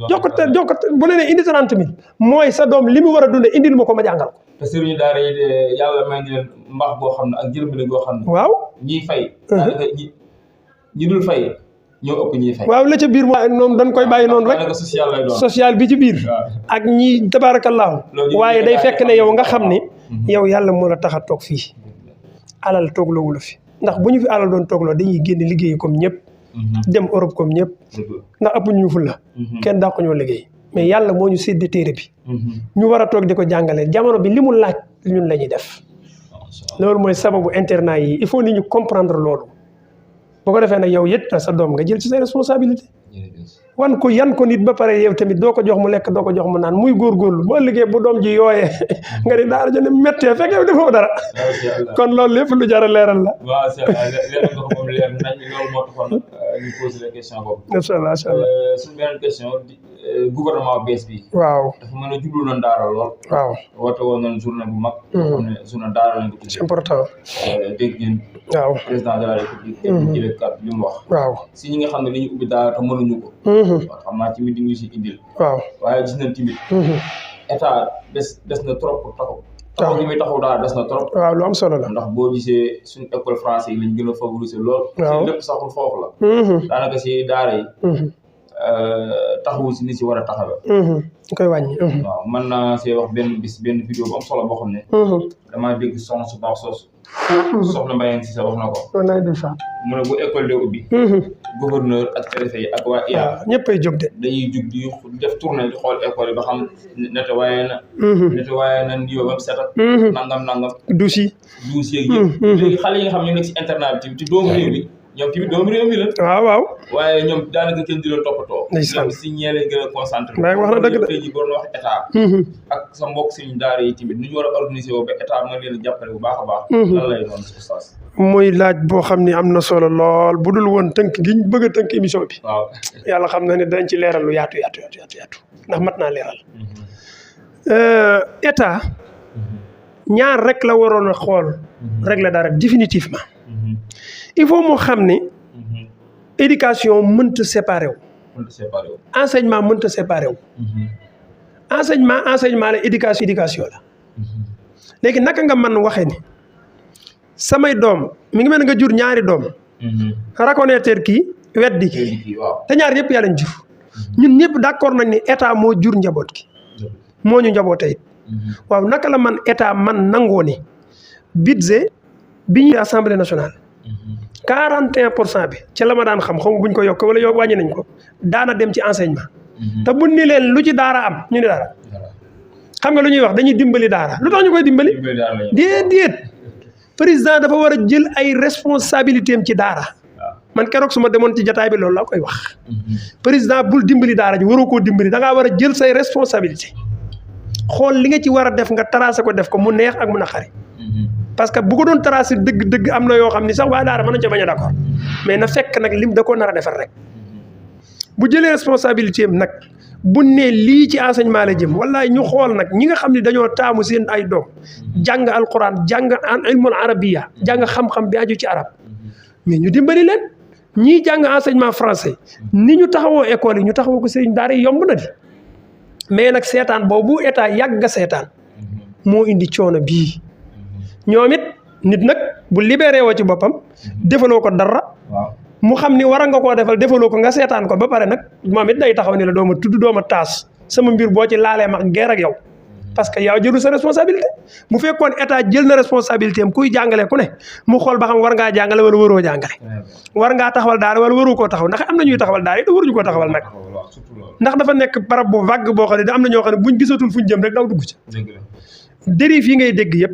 jox ko bu ne indi 30 000 mooy sa doom li mu war a dunde indil ma ko ma jàngal ko te sëriñu daara yi yàlla may ni leen mbax boo xam ne ak jërëmale goo xam ne waaw ñiy fay daanaka ñi dul fay ñoo ëpp ñiy fay waaw la ca biir moom dañ koy bàyyi noonu rek social lay doon social bi ci biir ak ñi tabaarakallaahu waaye day fekk ne yow nga xam ni yow yàlla moo la tax a toog fii alal toogloowu la fi ndax bu ñu fi alal doon toogloo dañuy génn liggéey comme ñëpp dem Europe comme ñëpp ndax ëpp ñu ful la kenn daa ko ñoo liggéey mais yàlla moo ñu séddee téere bi ñu war a toog di ko jàngale jamono bi li mu laaj ñun la ñuy def loolu mooy sababu internat yi il faut nit ñu comprendre loolu bu ko defee nag yow yët na sa doom nga jël ci say responsabilité wan ko yan ko nit ba pare yow tamit doo ko jox mu lekk doo ko jox mu naan muy góorgóorlu boo liggéey bu doom ji yooyee nga di daara jënd méttee fekk yow defoo dara kon loolu lépp lu jar a leeral la waaw leeral nga ko moom leer nañ loolu moo taxoon ñu posé la question boobu incha allah suñu beneen question gouvernement bees bi waaw dafa mën a jublu noonu daara lool waaw woote woon nañu journée bu mag boo xam ne journée daara lañ ko tuddee c'est important dégg ngeen waaw président de la république jëlee kàddu li mu wax waaw si ñi nga xam ne dañuy ubbi daara te mënuñu ko waaw xam naa tamit di ngi si indil waaw waaye gis nañ tamit état des na trop pour taxaw ñi muy taxaw daal des na trop waaw lu am solo la ndax boo gisee suñu école français yi lañ gën a favoriser lool si lépp saxul foofu la daanaka si daara yi taxawu si ni si war a taxawee ñu koy wàññi waaw mën naa see wax benn vidéo bu am solo boo xam ne damaa dégg soxna su baax soosu soxna Mbayang si sa wax na ko mu ne bu école de ubbi gouverneur ak préfet yi ak waa IA ñëppay jóg de dañuy jug di def tournée di xool école yi ba xam nettoyé na niveau ba mu set ak nangam douche yi yëpp léegi xale yi nga xam ne ñoo nekk si internat bi tamit ci doomu réew mi ñoom tamit doomu réew mi la waaw waaye ñoom daanaka kenn di leen toppatoo ñoom si ñee leen gën a concentré wax na dëgg tey ji boo doon wax état ak sa mbokk suñu daara yi tamit nu ñu war a organiser woo ba état mën leen a jàppale bu baax a baax lan lay doon oustaz muy laaj boo xam ni am na solo lool bu dul woon tënk gi ñu bëgg a tënk émission bi waaw yàlla xam na ne dañ ci leeral lu yaatu ndax mat naa leeral état ñaar rek la waroon a xool rek la dara définitivement il faut mu xam ni éducation mënta séparé wu enseignement mënta séparé wu enseignement la éducation la léegi naka nga mën waxee ni samay doom mi ngi mel ne nga jur ñaari doom reconnaître kii weddi kii te ñaar yëpp yaa leen jur ñun ñëpp d'accord nañ ni état moo jur njaboot gi moo ñu njabootee it waaw naka la man état man nangoo ni budget bi ñu assemblée nationale 41% bi ci la ma daan xam buñ ko yokk wala yokk wàññi nañ ko daana dem ci enseignement te buñ ni leen lu ci daara am ñu ni daara xam nga lu ñuy wax dañuy dimbali daara lu tax ñu koy dimbali déedéet président dafa war a jël ay responsabilité am ci daara man keroog su ma demoon ci jataay bi loolu laa koy wax président bul dimbali daara ji waroo koo dimbali da ngaa war a jël say responsabilité xool li nga ci war a def nga tracé ko def ko mu neex ak mu naqari parce que bu ko doon tracé dëgg am na yoo xam ni sax waa daara mën nañu ca bañ a d'accord mais na fekk nag lim da koo nar a defar rek bu jëlee responsabilité am nag bu ne lii ci enseignement la jëm wallaay ñu xool nag ñi nga xam ne dañoo taamu seen ay doom jàng alquran jàng ilmul arabiya jàng xam-xam bi aju ci arab mais ñu dimbali leen ñii jàng enseignement français ni ñu taxawoo école yi ñu taxawoo ko sëriñ daara yi yomb na di mais nag seetaan boobu état yàgg nga seetaan moo indi coono bii ñoom it nit nag bu libéré woo ci boppam defaloo ko dara mu xam ni war nga koo defaloo ko nga seetaan ko ba pare nag moom it day taxaw ni la dooma tudd dooma taas sama mbir boo ci laalee ma geer ak yow parce que yow jëlu sa responsabilité bu fekkoon état jël na responsabilité am kuy jàngale ku ne mu xool ba xam war ngaa jàngale wala waroo jàngale war ngaa taxawal daara wala waroo koo taxaw ndax am na ñuy taxawal daara yi da waruñu koo taxawal nag ndax dafa nekk barab bu vague boo xam ne am na ñoo xam ne buñ gisatul fuñ jëm rek daw dugg ci dérive yi ngay dégg yëpp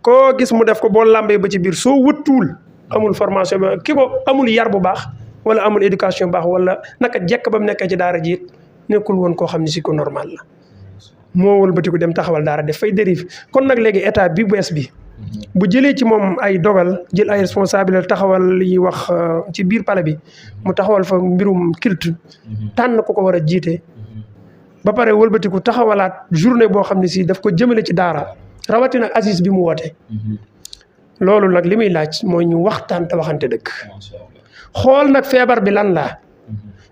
koo gis mu def ko boo lambee ba ci biir soo wëttuwul amul formation ba ki ko amul yar bu baax wala amul éducation bu baax wala naka jekk ba mu nekkee ci daara ji it nekkul woon koo xam ne si ko normal la moo wëlbatiku dem taxawal daara def fay dérive kon nag léegi état bi bees bi bu jëlee ci moom ay dogal jël ay responsabilité taxawal li ñuy wax ci biir palais bi mu taxawal fa mbirum culte tànn ko war a jiite ba pare wëlbatiku taxawalaat journée boo xam ne si daf ko jëmale ci daara rawatina ak Aziz bi mu woote loolu nag li muy laaj mooy ñu waxtaan te waxante dëgg xool nag feebar bi lan la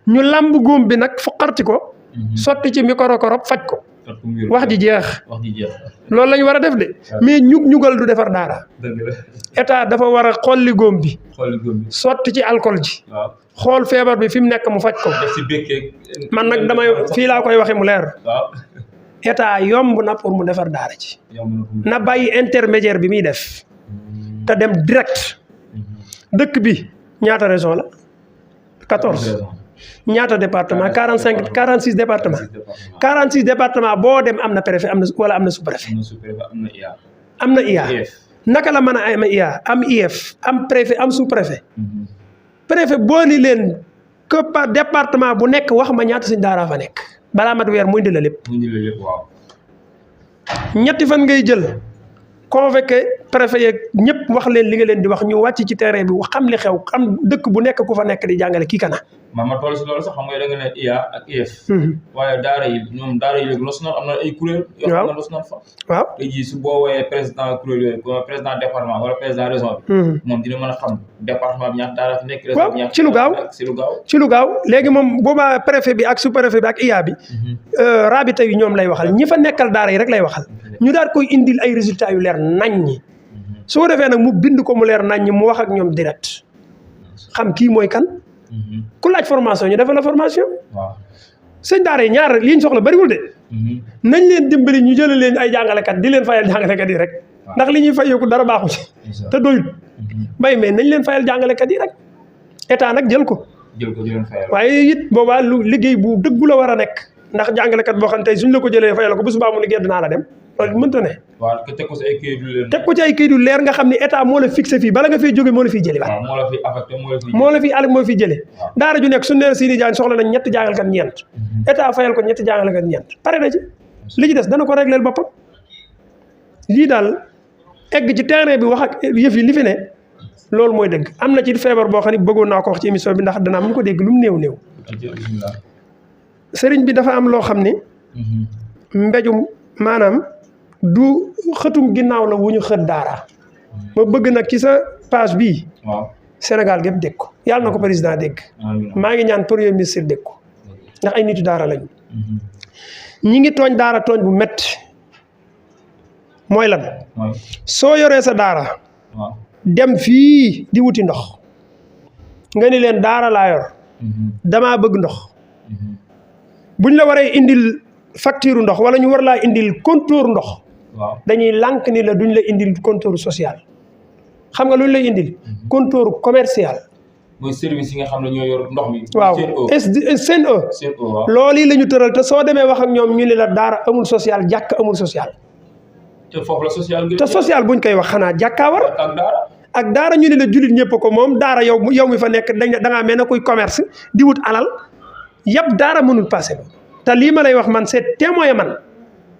ñu lamb góom bi nag foqarti ko sotti ci micro korop faj ko wax ji jeex loolu la ñu war a def de mais ñugal du defar daara état dafa war a xolli góom bi sotti ci alcool ji xool feebar bi fi mu nekk mu faj ko man nag damay fii laa koy waxe mu leer état yomb na pour mu defar daara ci na bàyyi intermédiaire bi muy def te dem direct dëkk bi ñaata région la 14 ñaata département 46 département boo dem am na préfet am na wala am na sous-préfet am na IA naka la mën a am IA am IF am préfet am sous-préfet préfet boo ni leen que par département bu nekk wax ma ñaata sëñ daara fa nekk balaa mat weer mu indi la lépp ñetti fan ngay jël convoqué préfet yeeg ñëpp wax leen li nga leen di wax ñu wàcc ci terrain bi xam li xew xam dëkk bu nekk ku fa nekk di jàngale kii kana ma toll si loolu sax xam nga da nga ne IA ak IF waaye daara yi léegi los na am na ay kuréel yoo xam ne los na fa waaw tey jii su boo woowee président kuréel yooyu comme président département wala président région bi moom dina mën a xam département bi ñaata daara fi nekk région bi ñaata ci lu gaaw léegi moom boobaa préfet bi ak sous préfet bi ak IA bi rabita yi ñoom lay waxal ñi fa nekkal daara yi rek lay waxal ñu daal koy indil ay résultats yu leer nañ ñi su ko defee nag mu bind ko mu leer nañ ñi mu wax ak ñoom direct xam kii mooy kan ku laaj formation ñu defal la formation sëñ daara yi ñaar li ñu soxla bariwul de nañ leen dimbali ñu jëlee leen ay jàngalekat di leen fayal jàngalekat yi rek ndax li ñuy fayeeku dara baaxu ci te doyut bay mais nañ leen fayal jàngalekat yi rek état nag jël ko waaye it boobaa lu liggéey bu dëggu la war a nekk ndax jàngalekat boo xam tey suñ la ko jëlee fayal ko bu subaa mu ne gedd naa la dem loolu mënta ne teg ko ci ay kayit yu leer nga xam ne état moo la fixé fii bala nga fay jóge moo la fiy jëli waat moo la fiy jëlee daara ju nekk suñu nee Sidi Diagne soxla nañ ñetti jàngalekat ñeent état fayal ko ñetti jàngalekat ñeent pare na ci li ci des dana ko régleel boppam lii daal egg ci terrain bi wax ak yëf yi li fi ne loolu mooy dëgg am na ci feebar boo xam ne bëggoon naa ko wax ci émission bi ndax danaa mu ko dégg lu mu néew sëriñ bi dafa am loo xam ne mbéjum maanaam du xëtum ginnaaw la wu ñu xët daara ma bëgg nag ci sa page bii waaw Sénégal gépp dégg ko yàlla na ko président dégg maa ngi ñaan premier ministre dégg ko ndax ay nitu daara lañu ñi ngi tooñ daara tooñ bu metti mooy lan soo yoree sa daara dem fii di wuti ndox nga ni leen daara laa yor damaa bëgg ndox buñ la waree indil facture ndox wala ñu war laa indil compteur ndox dañuy lànk ni la duñ la indil compteur social xam nga luñ lay indil compteur commercial mooy service yi nga xam ne ñoo yor ndox mi waaw SNE loolu yi la ñu tëral te soo demee wax ak ñoom ñu ne la daara amul social jàkk amul social te foofu la social te social buñ koy wax xanaa jàkkaa war ak daara ñu ne la jullit ñëpp ko moom daara yow mi fa nekk da ngaa mel ne kuy commerce di wut alal yëpp daara mënul passé ba te lii ma lay wax man c'est témoin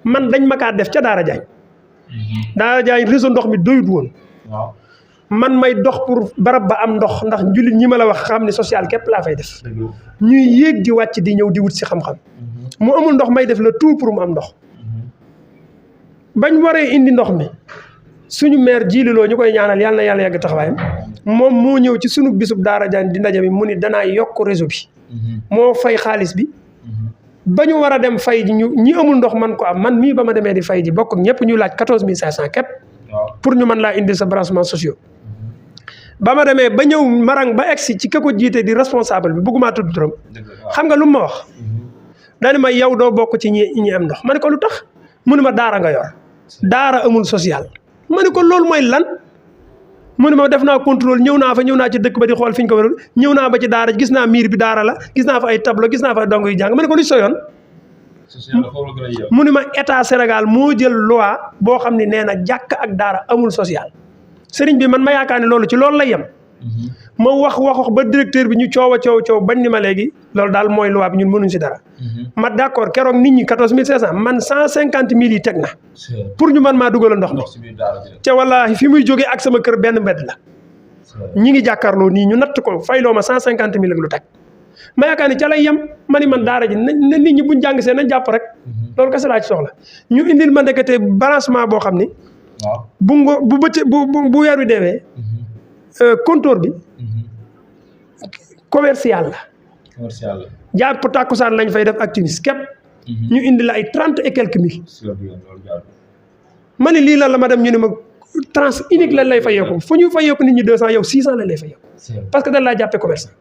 man dañ ma kaa def ca Daara Jaañ réseau ndox mi doyut woon man may dox pour barab ba am ndox ndax jullit ñi ma la wax xam ne social képp laa fay def ñuy yéeg di wàcc di ñëw di wut si xam-xam mu amul ndox may def le tout pour mu am ndox bañ waree indi ndox mi suñu maire jiililoo ñu koy ñaanal yàlla na yàlla yàgg taxawaayam moom moo ñëw ci suñu bisub Daara Jaañ di ndaje mi mu ni danaa yokk réseau bi moo fay xaalis bi ba ñu war a dem fay ji ñi amul ndox man ko am man mii ba ma demee di fay ji bokk ñëpp ñu laaj 14500 képp pour ñu mën laa indi sa branchement sociaux ba ma demee ba ñëw marang ba egsi ci ka ko jiite di responsable bi bëgguma tudd turam xam nga lu ma wax daani ma yow doo bokk ci ñi am ndox ma ne ko lu tax mu ne ma daara nga yor daara amul social ma ne ko loolu mooy lan mu ne ma def naa contrôle ñëw naa ci dëkk ba di xool fi ñu ko waral ñëw naa ba ci daara gis naa miir bi daara la gis naa fa ay tableau gis naa fa ay dong yu jàng ma ne ko lu so yoon mu ne ma état Sénégal moo jël loi boo xam ne nee na jàkk ak daara amul social sëriñ bi man ma yaakaar ne loolu ci loolu la yem ma wax ba directeur bi ñu coow bañ ni ma léegi loolu daal mooy loi bi ñun mënuñ si dara ma d'accord keroog nit ñi 14500 man 150000 yi teg na pour ñu man maa dugal ndox mi te wallaahi fi muy jógee ak sama kër benn mbedd la ñi ngi jàkkaarloo nii ñu natt ko fayloo ma 150000 ak lu teg ma yaakaar ni ca lay yem ma ni man daara ji na nit ñi buñ jàng see nañ jàpp rek loolu kese laa ci soxla ñu indil ma ndekete branchement boo xam ni bu weer wi deewee compteur bi commercial la jàpp tàkkusaan lañ fay def ak timis képp ñu indi la ay 30 et quelques mille ma ni lii lan la ma dem ñu ne ma trans unique lañ lay fayeeku fu ñu fayeeku nit ñi 200 yow 600 lañ lay fayeeku parce que dañ laa jàppee commerçant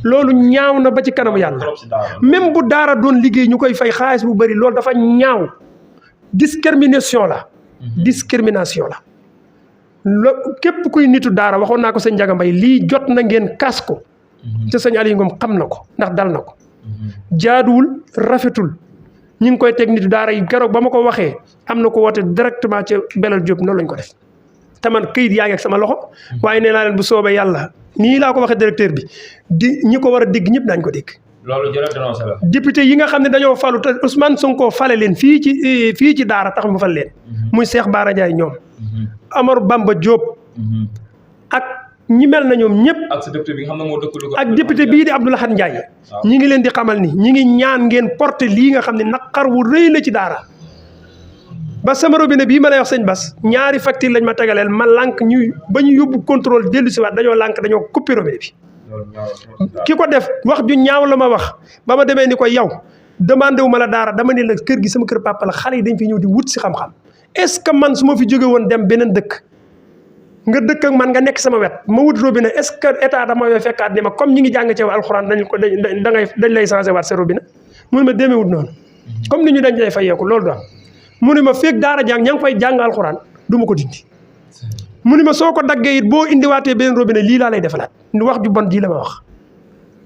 loolu ñaaw na ba ci kanamu yàlla même bu daara doon liggéey ñu koy fay xaalis bu bëri loolu dafa ñaaw discrimination la képp kuy nitu daara waxoon naa ko sëñ Njaga Mbay lii jot na ngeen kaas ko te sëñ Aliou Ngom xam na ko ndax dal na ko jaaduwul rafetul ñi ngi koy teg nitu daara yi keroog ba ma ko waxee am na ko woote directement ca Belal Diop noonu lañ ko def te man këyit yaa ngi ak sama loxo waaye nee naa leen bu soobee yàlla nii laa ko waxee directeur bi ñi ko war a dégg ñëpp daañu ko dégg loolu jërëjëf dénoncé la député yi nga xam ne dañoo falu te Ousmane Sonko fale leen fii ci daara tax mu fal leen muy Cheikh Bara Ndiaye ñoom Amadou Bamba Diop ak ñi mel na ñoom ñëpp ak député bi nga xam ne moo dëkk Louga ak député bii di Abdou Lahad Ndiaye ñi ngi leen di xamal ni ñi ngi ñaan ngeen porter lii nga xam ne naqar wu rëy la ci daara ba sama robinet bii ma lay wax sëñ Bass ñaari facture lañ ma tegaleel ma lànk ba ñu yóbbu contrôle dellu si waat dañoo lànk dañoo coupé robinet bi ki ko def wax ju ñaaw la ma wax ba ma demee ni ko yow demandé wu ma la daara dama ne la kër gi sama kër papa la xale yi dañ fi ñëw di wut si xam-xam est-ce que man su ma fi jóge woon dem beneen dëkk nga dëkk ak man nga nekk sama wet ma wut robinet est-ce que état dama yoo fekkaat ni ma comme ñi ngi jàng ci alxuraan dañ lay changé waat sa robinet mu ne ma demeewut noonu comme ni ñu dañ lay fayeeku loolu doon mu ne ma feeg daara jàng ña ngi fay jàng alxuraan du ma ko dindi mu ne ma soo ko daggee it boo indiwaatee beneen robinet lii laa lay defalaat wax ju bon ji la ma wax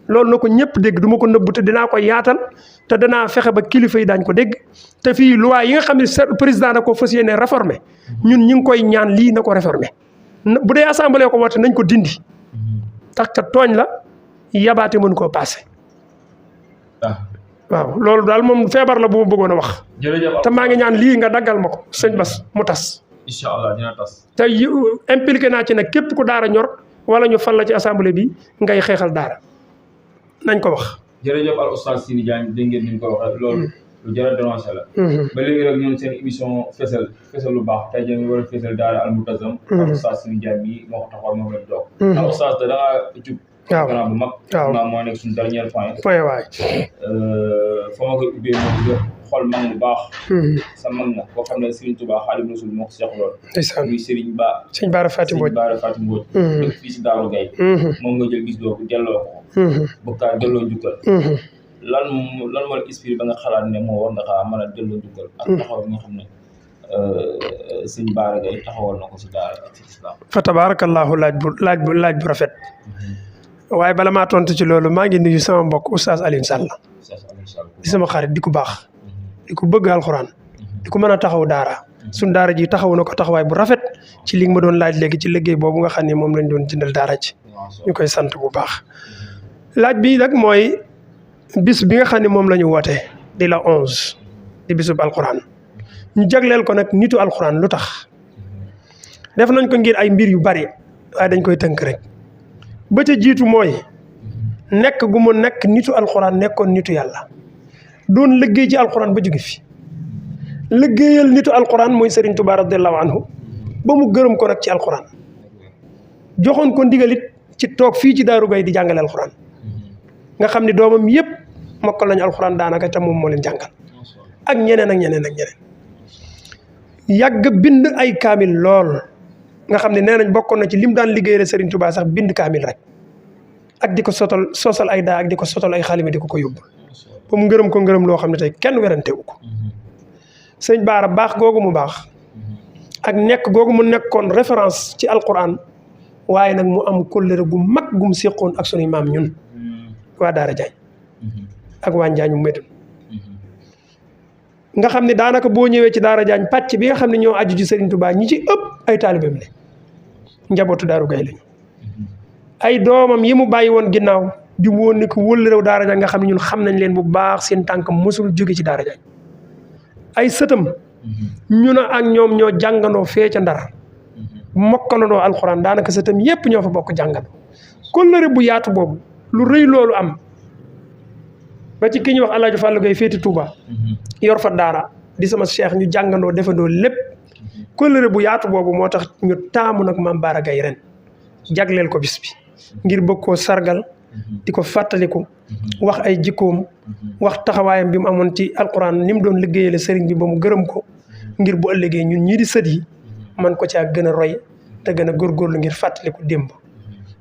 loolu na ko ñëpp dégg du ma ko nëbbu te dinaa ko yaatal te danaa fexe ba kilifa yi daañ ko dégg te fii loi yi nga xam ne président da ko fas yéene réformer ñun ñi ngi koy ñaan lii na ko réformer bu dee assemblée ko woote nañ ko dindi tax ka tooñ la yabaate mënu koo passé waaw loolu daal moom feebar la bu ma bëggoon a wax te maa ngi ñaan lii nga daggal ma ko sëñ Bass mu tas incha allah dina tas te impliqué naa ci nag képp ku daara ñor wala ñu fal la ci assemblée bi ngay xeexal daara nañ ko wax jërëjëf al oustaz Sidi Diagne dégg ngeen ni ñu ko waxee loolu lu jar a dénoncé la. ba léegi rek ñoom seen émission fësal lu baax tey jii ñu war a fësal daara Al Muntazam. ak Oustaz Sëriñ Ndiaye bi moo ko taxawal moom lañ toog. ndax Oustaz da ngaa jub. waaw bu mag. waaw moo nekk suñu dernier point. waay. fa ma koy ubbee mooy xool mag bu baax. sa mag na koo xam ne Serigne Touba Xaadimu Rasuul moo ko seexloon. ndeysaan muy Serigne Ba. Serigne Bara Faty Mbodj dëkk fii si Daaru Gaye. moom nga jël bis doogu delloo ko. bëgg delloo njukkal. lan moo la inspiré ba nga xalaat ne moo war nga xaa mën a delloo njukkal. ak taxaw bi nga xam ne Serigne Bara Gaye taxawal na ko si daara ak si islam. fa tabaarakallaahu laaj bu rafet. waaye bala maa tontu ci loolu maa ngi nuyu sama mbokk Oustaz Alioune Sall. di sama xarit di ko baax. di ko bëgg alxuraan. di ko mën a taxaw daara. suñ daara ji taxaw na ko taxawaay bu rafet ci li nga ma doon laaj léegi ci liggéey boobu nga xam ne moom lañ doon jëndal daara ji. ñu koy sant bu baax. laaj bi nag mooy bis bi nga xam ne moom la ñu woote di la 11 di bisub alxuraan ñu jagleel ko nag nitu alxuraan lu tax def nañ ko ngir ay mbir yu bari waaye dañ koy tënk rek. ba ca jiitu mooy nekk gu mu nekk nitu alxuraan nekkoon nitu yàlla doon liggéey ci alxuraan ba jóge fi liggéeyal nitu alxuraan mooy Serigne Touba radiyallahu anhu ba mu gërëm ko nag ci alxuraan joxoon ko ndigalit ci toog fii ci Daaru Gaye di jàngale alxuraan nga xam ne doomam yëpp mokkal nañu alxuraan daanaka te moom moo leen jàngal ak ñeneen yàgg bind ay kaamil lool. nga xam ne nee nañ bokkoon na ci lim daan liggéeyal Serigne Touba sax bind kaamil rek ak di ko sosal ay daa ak di ko sotal ay xalima di ko yóbbu ba mu ngërëm ko ngërëm loo xam ne tey kenn werante wu ko. sëñ Bara baax googu mu baax ak nekk googu mu nekkoon référence ci alquran waaye nag mu am kóllëre gu mag gu mu séqoon ak sunuy maam ñun waa Daara Jaañ ak waa Njaañu Medun nga xam ne daanaka boo ñëwee ci Daara Jaañ pàcc bi nga xam ne ñoo aju ci Serigne Touba ñi ci ëpp ay taalibeem ne njabootu Daaru Gaye lañu ay doomam yi mu bàyyi woon ginnaaw di woon ni ko wëllërew Daara Jaañ nga xam ne ñun xam nañ leen bu baax seen tànk mosul jóge ci Daara Jaañ ay sëtam ñu ne ak ñoom ñoo jàngandoo fee ca Ndar mokkalandoo alxuraan daanaka sëtam yépp ñoo fa bokk jàngandoo kóllëre bu yaatu boobu lu rëy loolu am ba ci ki ñuy wax El Hadj Fallou Gueye féeti Touba yor fa daara di sama cheikh ñu jàngandoo defandoo lépp kóllëre bu yaatu boobu moo tax ñu taamu nag Mame Bara Gaye ren jagleel ko bis bi ngir bëgg koo sargal di ko fàttaliku wax ay jikkoom wax taxawaayam bi mu amoon ci alquran ni mu doon liggéeyale sëriñ bi ba mu gërëm ko ngir bu ëllëgee ñun ñii di sët yi man ko caa gën a roy te gën a góorgóorlu ngir fàttaliku démb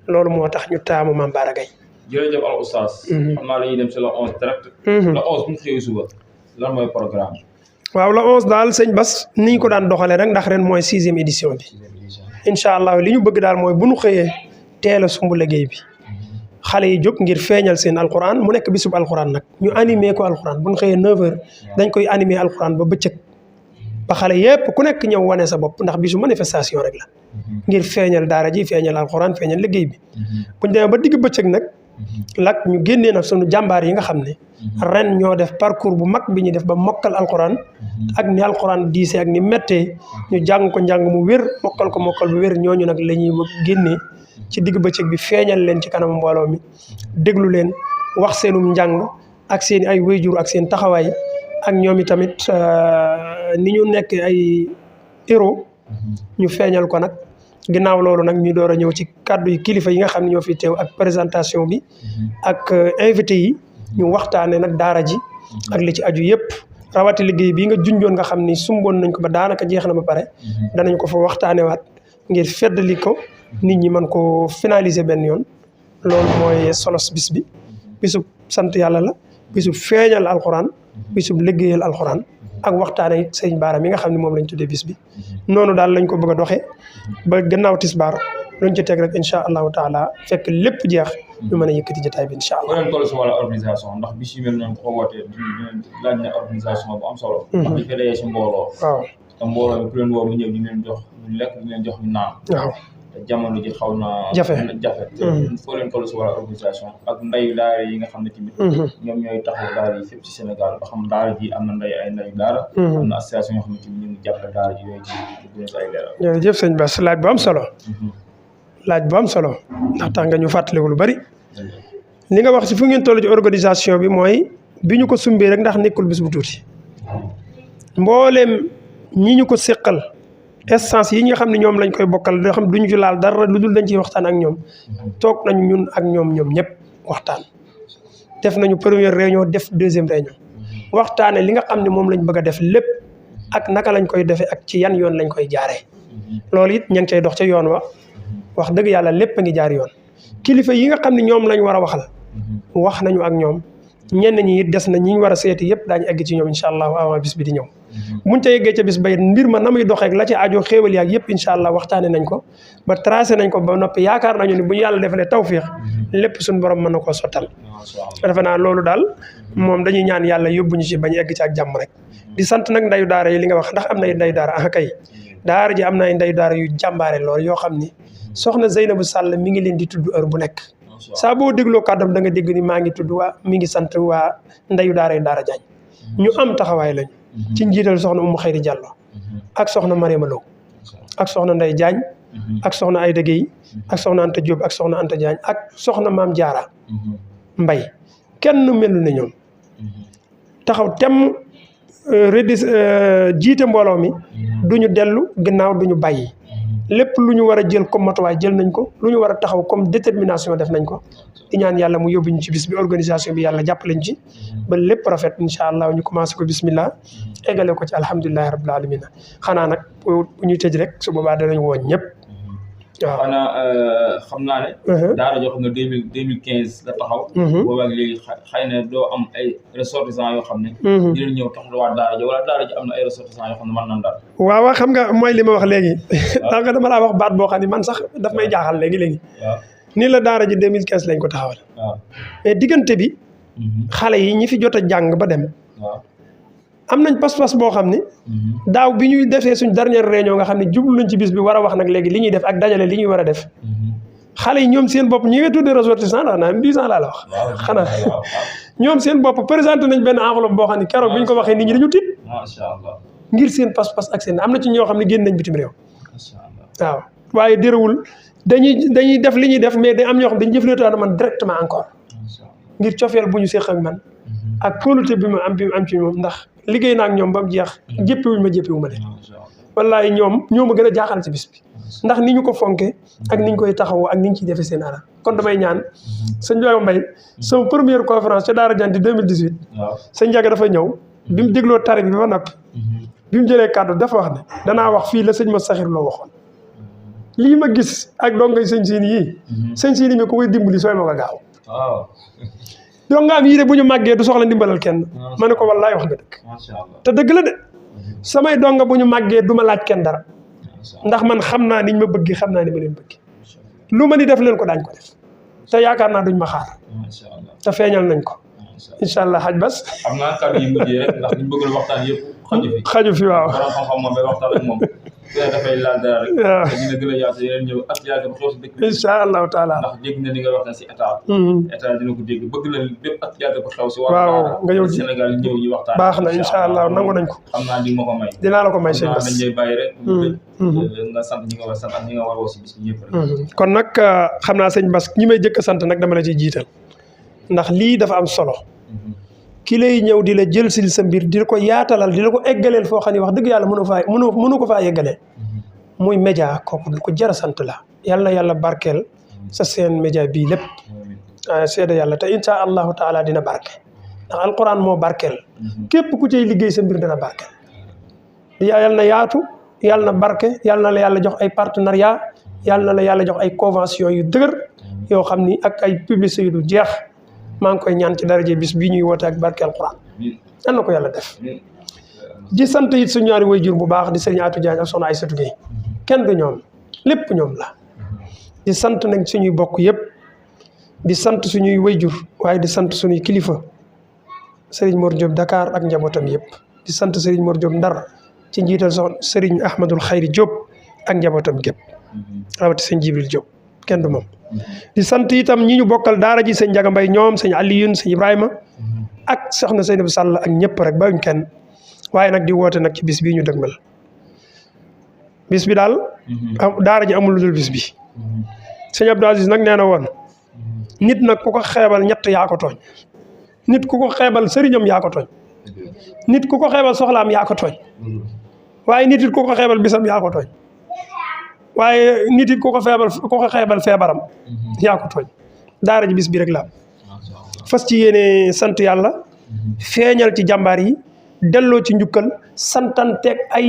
loolu moo tax ñu taamu Mame Bara Gaye. jërëjëf al oustaz. xam naa dañuy dem si la 11 direct. la 11 bu ñu xëyee suba lan mooy programme. waaw la 11 daal sëñ Bas ni ñu ko daan doxalee rek ndax ren mooy 6e édition bi. incha allah li ñu bëgg daal mooy bu ñu xëyee teel a sumb liggéey bi. xale yi jóg ngir feeñal seen alquran mu nekk bisub alquran nag ñu animé ko alquran bu ñu xëyee 9h dañ koy animé alquran ba bëccëg ba xale yépp ku nekk ñëw wane sa bopp ndax bisu manifestation rek la ngir feeñal daara ji feeñal alquran feeñal liggéey bi buñ demee ba digg bëccëg nag lak ñu génnee nag sunu jàmbaar yi nga xam ne ren ñoo def parcours bu mag bi ñu def ba mokkal alquran ak ni alquran diisee ak ni méttee ñu jàng ko njàng mu wér mokkal ko mokkal bu wér ñooñu nag la ñuy génnee ci digg bëccëg bi feeñal leen ci kanam mbooloo mi déglu leen wax seenum njàng ak seen ay wayjur ak seen taxawaay ak ñoom i tamit ni ñu nekk ay héros ñu feeñal ko nag ginnaaw loolu nag ñu door a ñëw ci kàddu yi kilifa yi nga xam ne ñoo fi teew ak présentation bi ak invité yi ñu waxtaane nag daara ji ak li ci aju yëpp rawati liggéey bii nga junjoon nga xam ni sumboon nañ ko ba daanaka jeex na ba pare danañ ko fa waxtaane waat ngir feddali ko nit ñi mën ko finaliser benn yoon loolu mooy solos bis bi bisub sant yàlla la bisub feeñal alxuraan bisub liggéeyal alxuraan ak waxtaane it sëñ Bara mi nga xam ne moom lañ tuddee bis bi noonu daal lañ ko bëgg a doxee ba gannaaw tisbaar luñ ci teg rek incha allahu taala fekk lépp jeex ñu mën a yëkkati jotaay bi incha allah. leen toll si wàllu organisation ndax bis yu mel noonu ko wootee laaj na organisation bu am solo. ndax dañ koy dajee si mbooloo. waaw te mbooloo mi ku leen woo mu ñëw di leen jox ñu lekk di leen jox ñu naan. waaw te jamono ji xaw na jafe foo leen toll si wàllu organisation ak ndeyu daara yi nga xam ne tamit ñoom ñooy taxaw daara yi fépp ci Sénégal ba xam daara ji am na ay ndeyu daara am na association yoo xam ne tamit ñu ngi jàppale daara ji yooyu ci gën ay leeral. jërëjëf sëñ Bass laaj bu am solo laaj bu am solo ndax tax nga ñu fàttaliku lu bari li nga wax si fu ngeen toll ci organisation bi mooy bi ñu ko sumbee rek ndax nekkul bis bu tuuti mbooleem ñi ñu ko séqal essence yi nga xam ne ñoom lañ koy bokkal da xam duñu ci laal dara lu dul dañ ciy waxtaan ak ñoom toog nañu ñun ak ñoom ñëpp waxtaan def nañu première réunion def deuxième réunion waxtaane li nga xam ne moom lañ bëgg a def lépp ak naka lañ koy defee ak ci yan yoon lañ koy jaaree loolu it ña ngi cay dox ca yoon wa wax dëgg yàlla lépp a ngi jaar yoon kilifa yi nga xam ne ñoom lañ war a waxal wax nañu ak ñoom ñenn ñi it des na ñi ñu war a seeti yëpp daañu egg ci ñoom incha allah avant bis bi di ñëw buñ ca yeggee ca bis ba it mbir ma na muy doxeek la ci aajo xéewal yaag yëpp incha allah waxtaane nañ ko ba tracé nañ ko ba noppi yaakaar nañu ni bu ñu yàlla defalee tawfiix lépp suñu borom mën na koo sottal defe naa loolu daal moom dañuy ñaan yàlla yóbbuñu ci bañ egg ci ak jàmm rek di sant nag ndeyu daara yi li nga wax ndax am na ndeyu daara ah kay daara ji am na ndeyu daara yu jàmbaare lool yoo xam ni soxna Zeynabu Sall mi ngi leen di tudd heure bu nekk saa boo dégloo kàddam da nga dégg ni maa ngi tudd mi ngi sant waa ndeyu daara yi daara Jaañ ñu am taxawaay lañu ci njiital soxna Umu Xayri Jàllo ak soxna Mariama Lo ak soxna Ndey Jaañ ak soxna Ayda Gueye ak soxna Anta Diop ak soxna Anta Jaañ ak soxna Maam Jaara Mbay kenn melu na ñoom taxaw temm jiite mbooloo mi duñu dellu gannaaw duñu bàyyi lépp lu ñu war a jël comme matuwaay jël nañ ko lu ñu war a taxaw comme détermination def nañ ko di ñaan yàlla mu yóbbuñu ci bis bi organisation bi yàlla jàppaleñ ci ba lépp rafet incha allah ñu commencé ko bismillah eggale ko ci alhamdulilahi rabbil alamin xanaa nag bu ñu tëj rek su boobaa danañ woon ñëpp waaw xanaa xam naa ne daara joo xam ne 2015 la taxaw boobaak léegi xëy na doo am ay ressortissants yoo xam ne dinañ ñëw taxawaat daara ji wala daara ji am na ay ressortissants yoo xam ne mën nañ daal waaw xam nga mooy li ma wax léegi da nga dama laa wax baat boo xam ne man sax daf may jaaxal léegi nii la daara ji 2015 lañ ko taxawal mais diggante bi xale yi ñi fi jot a jàng ba dem am nañ pas-pas boo xam ne daaw bi ñuy defee suñ dernière réunion nga xam ne jublu nañ ci bis bi war a wax nag léegi li ñuy def ak dajale li ñuy war a def xale yi ñoom seen bopp ñi nga tuddee ressortissant wax naa 10 ans laa la wax xanaa ñoom seen bopp présenté nañ benn enveloppe boo xam ne keroog bi ñu ko waxee nit ñi dañu tiit ngir seen pas-pas ak seen am na ci ñoo xam ne génn nañ bitim réew waaw waaye dérawul dañuy def li ñuy def mais da am ñoo xam dañu jëflante man directement encore ngir cofeel bu ñu séq ak man ak kóolute bi ma am ci moom ndax liggéey naa ak ñoom ba mu jeex jëppewuñ ma jëppewu ma de wallaay ñoom ñoo ma gën a jaaxal ci bis bi ndax ni ñu ko fonke ak ni ñu koy taxawoo ak ni ñu ciy defee seen alal kon damay ñaan sëñ Ndiaga Mbaye sama première conférence ca Daara Janti 2018 sëñ Ndiaga dafa ñëw bi mu dégloo tari bi ba noppi bi mu jëlee kàddu dafa wax ne danaa wax fii la sëñ ma saxir loo waxoon lii ma gis ak dongay sëñ siini yii sëñ siini mi ko koy dimbali sooy ma ko gaaw donc nga am yii de bu ñu màggee du soxla ndimbalal kenn ma ne ko wallaay wax nga dëgg te dëgg la de samay donga bu ñu màggee du ma laaj kenn dara ndax man xam naa niñ ma bëgg xam naa ni ma leen bëgg lu ma ni def leen ko daañ ko def te yaakaar naa duñ ma xaar te feeñal nañ ko incha allah xaj bas xam naa kàddu yi mujjee rek ndax liñ bëgg waxtaan yëpp xaju fi waaw borom xam-xam moom bay waxtaan ak moom dafay laal dara rek dina gën a yaatu yeneen ñëw ak yaatu xew si dëkk bi incha allahu taala ndax dégg na ni nga wax na si état dina ko dégg bëgg na bépp ak yaatu ko xew si waaw nga ñëw Sénégal ñëw ñu waxtaan baax na incha allah nangu nañ ko xam naa di ma ko may dinaa la ko may sëñ Bass dañ lay bàyyi rek nga sant ñi nga war a sant ak ñi nga war a woo si bis bi ñëpp rek kon nag xam naa sëñ Bass ñi may jëkk a sant nag dama la ciy jiital ndax lii dafa am solo ki lay ñëw di la jël sil sa mbir di la ko yaatalal di la ko eggaleel foo xam ne wax dëgg yàlla mënu ko faa yeggalee muy média kooku du ko jar a sant la yàlla na yàlla barkeel sa seen média bii lépp seede yàlla te insha allahu taala dina barke ndax alquran moo barkeel képp ku cay liggéey sa mbir dina barkeel yàlla na yaatu yàlla na barke yàlla na la yàlla jox ay partenariat yàlla na la yàlla jox ay convention yu dëgër yoo xam ni ak ay publicité yu du jeex maa ngi koy ñaan ci daraje bis bii ñuy woote ak barke alquran yal na ko yàlla def di sant it suñu ñaari waajur bu baax di sëriñ Atou Diagne ak soxna Aïssatou Gueye kenn du ñoom lépp ñoom la di sant nag suñuy bokk yëpp di sant suñuy waajur waaye di sant suñuy kilifa sëriñ Mor Diop Dakar ak njabootam yëpp di sant sëriñ Mor Diop Ndar ci njiital soxna sëriñ Ahmadul Xayri Diop ak njabootam gépp rawati sëñ Jibril Diop kenn du moom di sant itam ñi ñu bokkal daara ji sëñ Ndiaga Mbaye ñoom sëñ Alioune sëñ Ibrahima ak soxna Seynabou Sall ak ñëpp rek bayuñ kenn waaye nag di woote nag ci bis bii ñu dëgmal bis bi daal daara ji amul lu dul bis bi sëñ Abdou Aziz nag nee na woon nit nag ku ko xeebal ñett yaa ko tooñ nit ku ko xeebal sëriñam yaa ko tooñ nit ku ko xeebal soxlaam yaa ko tooñ waaye nit it ku ko xeebal bisam yaa ko tooñ waaye nit it ku ko xeebal feebaram yaa ko tooñ daara ji bis bi rek la fas ci yéene sant yàlla feeñal ci jàmbaar yi delloo ci njukkal santanteeg ay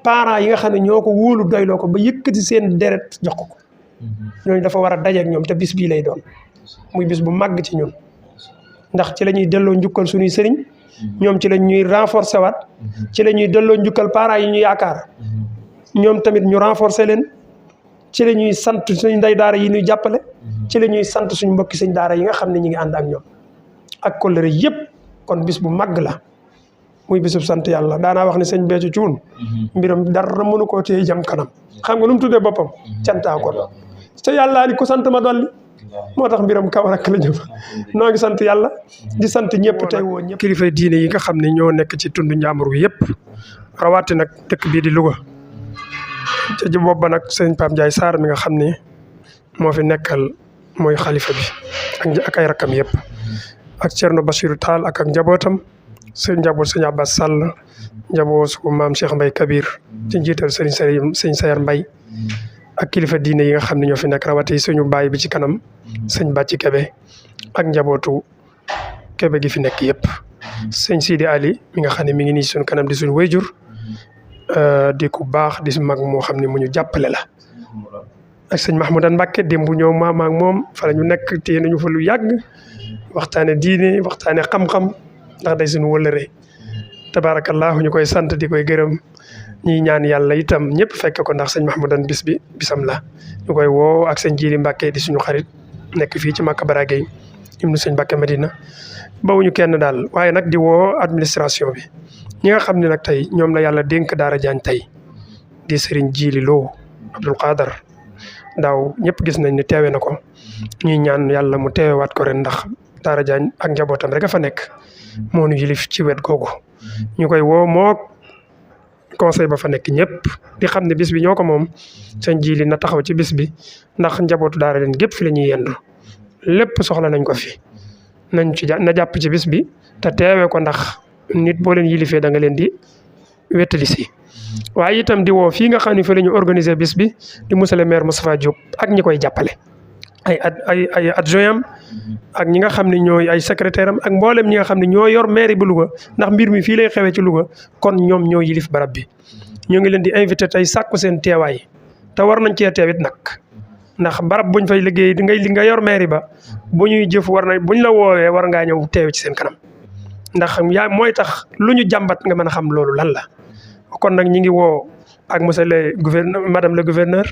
parents yi nga xam ne ñoo ko wóolu doyloo ko ba yëkkati seen deret jox ko ñooñu dafa war a dajeek ñoom te bis bii lay doon muy bis bu màgg ci ñun ndax ci la ñuy delloo njukkal suñuy sëriñ ñoom ci la ñuy renforcer waat ci la ñuy delloo njukkal parents yi ñu yaakaar ñoom tamit ñu renforcer leen ci la ñuy sant suñu ndey daara yi ñuy jàppale ci la ñuy sant suñu mbokki sëñ daara yi nga xam ne ñu ngi ànd ak ñoom ak kóllëre yëpp kon bis bu màgg la muy bisub sant yàlla daanaa wax ne sëñ Béthio Thioune mbiram dara mënu koo téye jëm kanam xam nga nu mu tuddee boppam cantaa kon te yàlla ni ko sant ma dolli moo tax mbiram kaw rek la jëm noo ngi sant yàlla di sant ñëpp tey woo ñëpp kilifa diine yi nga xam ne ñoo nekk ci tund Njàmbur wi yëpp rawaati nag dëkk bii di Louga te ji boobu nag sëñ Pape Ndiaye Sarr mi nga xam ne moo fi nekkal mooy xalifa bi ak ay rakkam yëpp ak Thierno Bachirou Tall ak njabootam sëñ njaboot sëñ Abbas Sall njaboot su maam Cheikh Mbaye Kabir ci njiital sëñ Sayar Mbaye ak kilifa diine yi nga xam ne ñoo fi nekk rawati suñu baay bi ci kanam sëñ Bàcci Kebe ak njabootu Kebe gi fi nekk yëpp sëñ Sidi Ali mi nga xam ne mi ngi nii suñu kanam di suñu wayjur di ku baax di mag moo xam ne mu ñu jàppale la ak sëñ Mahmoudan Mbacke démb ñëw maam ak moom fa la ñu nekk téye nañu fa lu yàgg waxtaane diine waxtaane xam-xam ndax day suñu wëllëre tabaarakallaahu ñu koy sant di koy gërëm ñi ñaan yàlla itam ñëpp fekk ko ndax sëñ Mahmoudan bisam la ñu koy woo ak sëñ Jili Mbacke di suñu xarit nekk fii ci Makka Baragay ibnu sëñ Mbacke Madina bawuñu kenn daal waaye nag di woo administration bi ñi nga xam ne nag tey ñoom la yàlla dénk Daara Jaañ tey di Serigne Jili Lo Abdul Qaadar daaw ñëpp gis nañ ne teewe na ko ñuy ñaan yàlla mu teewewaat ko ren ndax Daara Jaañ ak njabootam rek a fa nekk moo nu yilif ci wet googu ñu koy woo moo conseil ba fa nekk ñëpp di xam ne bis bi ñoo ko moom sëñ Jili na taxaw ci bis bi ndax njabootu daara leen gépp fi la ñuy yendu lépp soxla nañ ko fi nañ ci na jàpp ci bis bi te teewee ko ndax nit boo leen yilifee da nga leen di wettali si waaye itam di woo fii nga xam ne fi la ñu organiser bis bi di monsieur le maire Moustapha Diop ak ñi koy jàppale ay adjoint am ak ñi nga xam ne ñooy ay secrétaire am ak mboolem ñi nga xam ne ñoo yor mairie bu Louga ndax mbir mi fii lay xewee ci Louga kon ñoom ñoo yilif barab bi ñu ngi leen di invité tey sàkku seen teewaay te war nañ cee teewit nag ndax barab buñ fay liggéey nga yor mairie ba bu ñuy jëf buñ la woowee war ngaa ñëw teew ci seen kanam ndax mooy tax lu ñu jàmbat nga mën a xam loolu lan la kon nag ñi ngi woo ak monsieur le gouverneur madame le gouverneur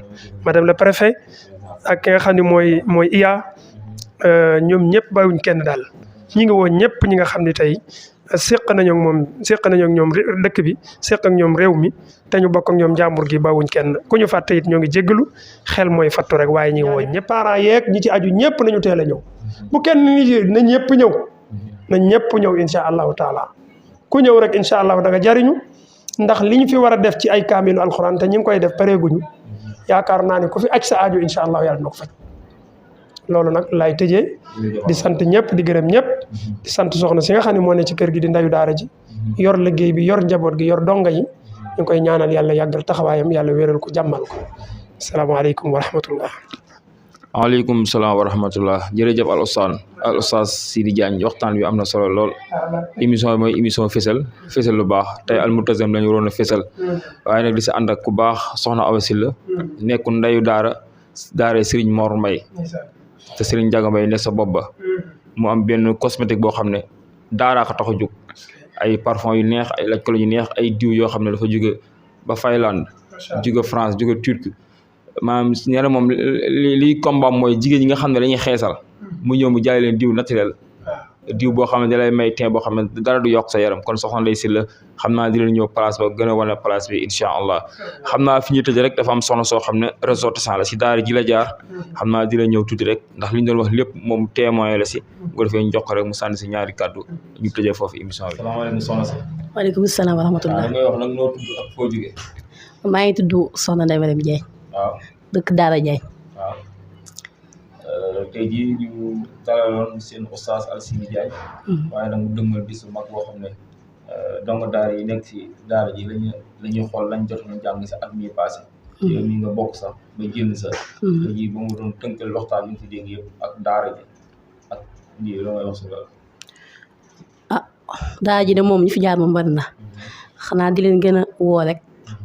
madame le préfet ak ki nga xam ne mooy IA ñoom ñëpp bàyyiwuñ kenn daal ñi ngi woo ñëpp ñi nga xam ne tey seq nañoo ak ñoom dëkk bi seq ak ñoom réew mi te ñu bokk ak ñoom njàmbur gi bàyyiwuñ kenn ku ñu fàtte it ñoo ngi jéggalu xel mooy fattu rek waaye ñi ngi woo ñëpp parents yeeg ñi ci aju ñëpp nañu teel a ñëw bu kenn ni na ñëpp ñëw na ñëpp ñëw incha allahu taala ku ñëw rek incha allahu da nga jariñu ndax li ñu fi war a def ci ay kaamilu alxuraan te ñu ngi koy def pareeguñu yaakaar naa ne ku fi aj sa aajo incha allah yàlla na ko faj loolu nag laay tëjee di sant ñëpp di gërëm ñëpp di sant soxna si nga xam ne moo ne ci kër gi di ndayu daara ji yor liggéey bi yor njaboot gi yor donga yi ñu koy ñaanal yàlla yàggal taxawaayam yàlla wéral ko jàmmal ko asalaamaaleykum wa rahmatullah. waaleykum salaam wa rahmatullah jërëjëf al oustaz Sidi Diagne waxtaan bi am na solo lool émission bi mooy émission fésal lu baax tey Al Moultazam la ñu waroon a fésal waaye nag di si ànd ak ku baax soxna Awa Sylla nekku ndeyu daara Serigne Mor Mbaye te Serigne Ndiaga Mbaye ne sa bopp ba mu am benn cosmétique boo xam ne daaraa ko tax a jóg ay parfum yu neex ay laj ko yu neex ay diw yoo xam ne dafa jóge ba Finlande jóge France jóge Turquie maanaam nee na moom li combat mooy jigéen ñi nga xam ne dañuy xeesal mu ñëw mu jaay leen diw naturel diw boo xam ne da lay may teint boo xam ne dara du yokk sa yaram kon soxna Ndeye Sylla xam naa di leen ñëw place ba gën a wane place bi incha allah xam naa fi ñu tëj rek dafa am soxna soo xam ne ressortissant la si daara ji la jaar xam naa di la ñëw tuuti rek ndax li ñu doon wax lépp moom témoin la si bu ko defee ñu jox ko rek mu sànni si ñaari kàddu ñu tëjee foofu émission bi. salaamaaleykum soxna si. waaleykum salaam wa rahmatulah. ngay wax nag noo tudd ak foo jógee. maa ngi tudd Soxna Ndeye Mariam Diagne. waaw dëkk Daara Diagne. waaw tey jii ñu dalaloon seen oustaz Alseyni Diagne waaye nag mu dëgmal bis bu mag boo xam ne donga daara yi nekk ci daara ji la ñuy xool lañ jot ñu jàng si at mi passé yow mii nga bokk sax ba génn sa tey jii ba mu doon tënkal waxtaan yi ñu fi dégg yëpp ak daara ji ak lii la may wax si loolu. daara ji de moom ñi fi jaar moom bari na xanaa di leen gën a woo rek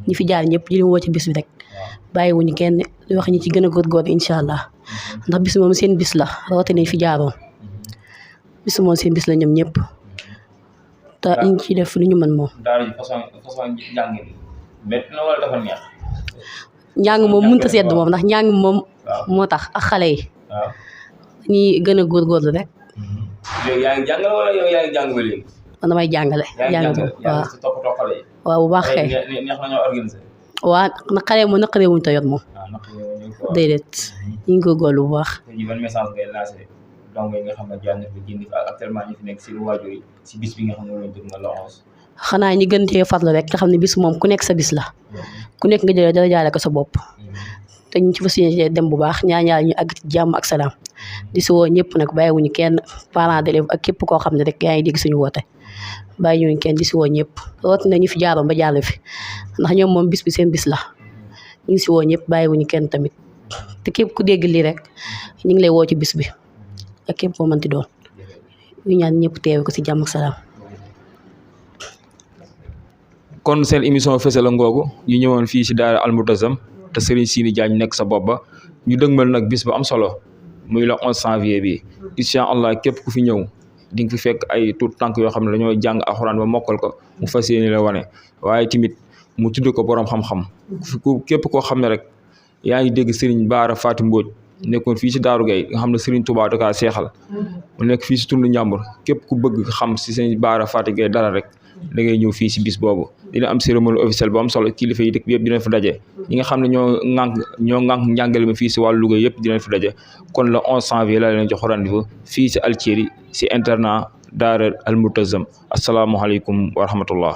ñi fi jaar ñëpp di leen woo ci bis bi rek bàyyiwuñu kenn di wax ñi ci gën a góorgóorlu incha allah ndax bis moom seen bis la rawatina ñu fi jaaroon bis moom seen bis la ñoom ñëpp te ñu ciy def lu ñu mën moom. daara ji façon njàng mi métti na wala dafa neex. njàng moom mënut a sedd moom ndax njàng moom. moo tax ak xale yi. waaw ñuy gën a góorgóorlu rek. léegi yaa ngi jàngale wala yow yaa ngi jàng ba léegi. man damay jàngale. waaw si toppatoo xale yi. waaw bu baax kay neex nañoo organiser. waaw na xale yi moom naqaree wuñ te yot moom. déedéet ñu ngi góorgóorlu bu baax. tey ban message ngay lancé donc yi nga xam ne jàng fi génn fi actuellement ñi fi nekk seen waajur yi si bis bi nga xam ne loolu dëgg nga la onze. xanaa ñi gën cee farlu rek nga xam ne bis moom ku nekk sa bis la ku nekk nga jëlee dara jaale ko sa bopp te ñu ci fas yéene dem bu baax ñaan yàlla ñu àgg ci jàmm ak salaam di si woo ñëpp nag bàyyiwuñu kenn parents d'élèves ak képp koo xam ne rek yaa ngi dégg suñu woote bàyyiwuñu kenn di si woo ñëpp rawatina ñu fi jaaroon ba jàll fi ndax ñoom moom bis bi seen bis la ñu ngi si woo ñëpp bàyyiwuñu kenn tamit te képp ku dégg lii rek ñu ngi lay woo ci bis bi ak képp koo mënti doon ñu ñaan ñëpp teewe ko si jàmm ak salaam. kon seen émission Fessel ngoogu ñu ñëwoon fii si daara Almoutazam te Serigne Sini Diagne nekk sa bopp ba ñu dëgmal nag bis bu am solo muy le 11 janvier bi incha allah képp ku fi ñëw di nga fi fekk ay tuut tànk yoo xam ne dañoo jàng alxuraan ba mokkal ko mu fas yéene la wane waaye tamit mu tudd ko borom xam-xam képp koo xam ne rek yaa ngi dégg Serigne Bara Faty Mbodj nekkoon fii si Daaru Gay nga xam ne Serigne Touba da kaa seexal mu nekk fii si tund Njàmbur képp ku bëgg xam si Serigne Bara Faty Gay dara rek da ngay ñëw fii si bis boobu dina am cérémonie officielle bu am solo kilifa yi dëkk bi yëpp dinañ fa daje ñi nga xam ne ñoo ŋànk njàngale mi fii si wàllu Louga yëpp dinañ fa daje kon le 11 janvier la leen jox rendez-vous fii si Alceri si internat daara Almoutazam asalaamaaleykum wa rahmatullah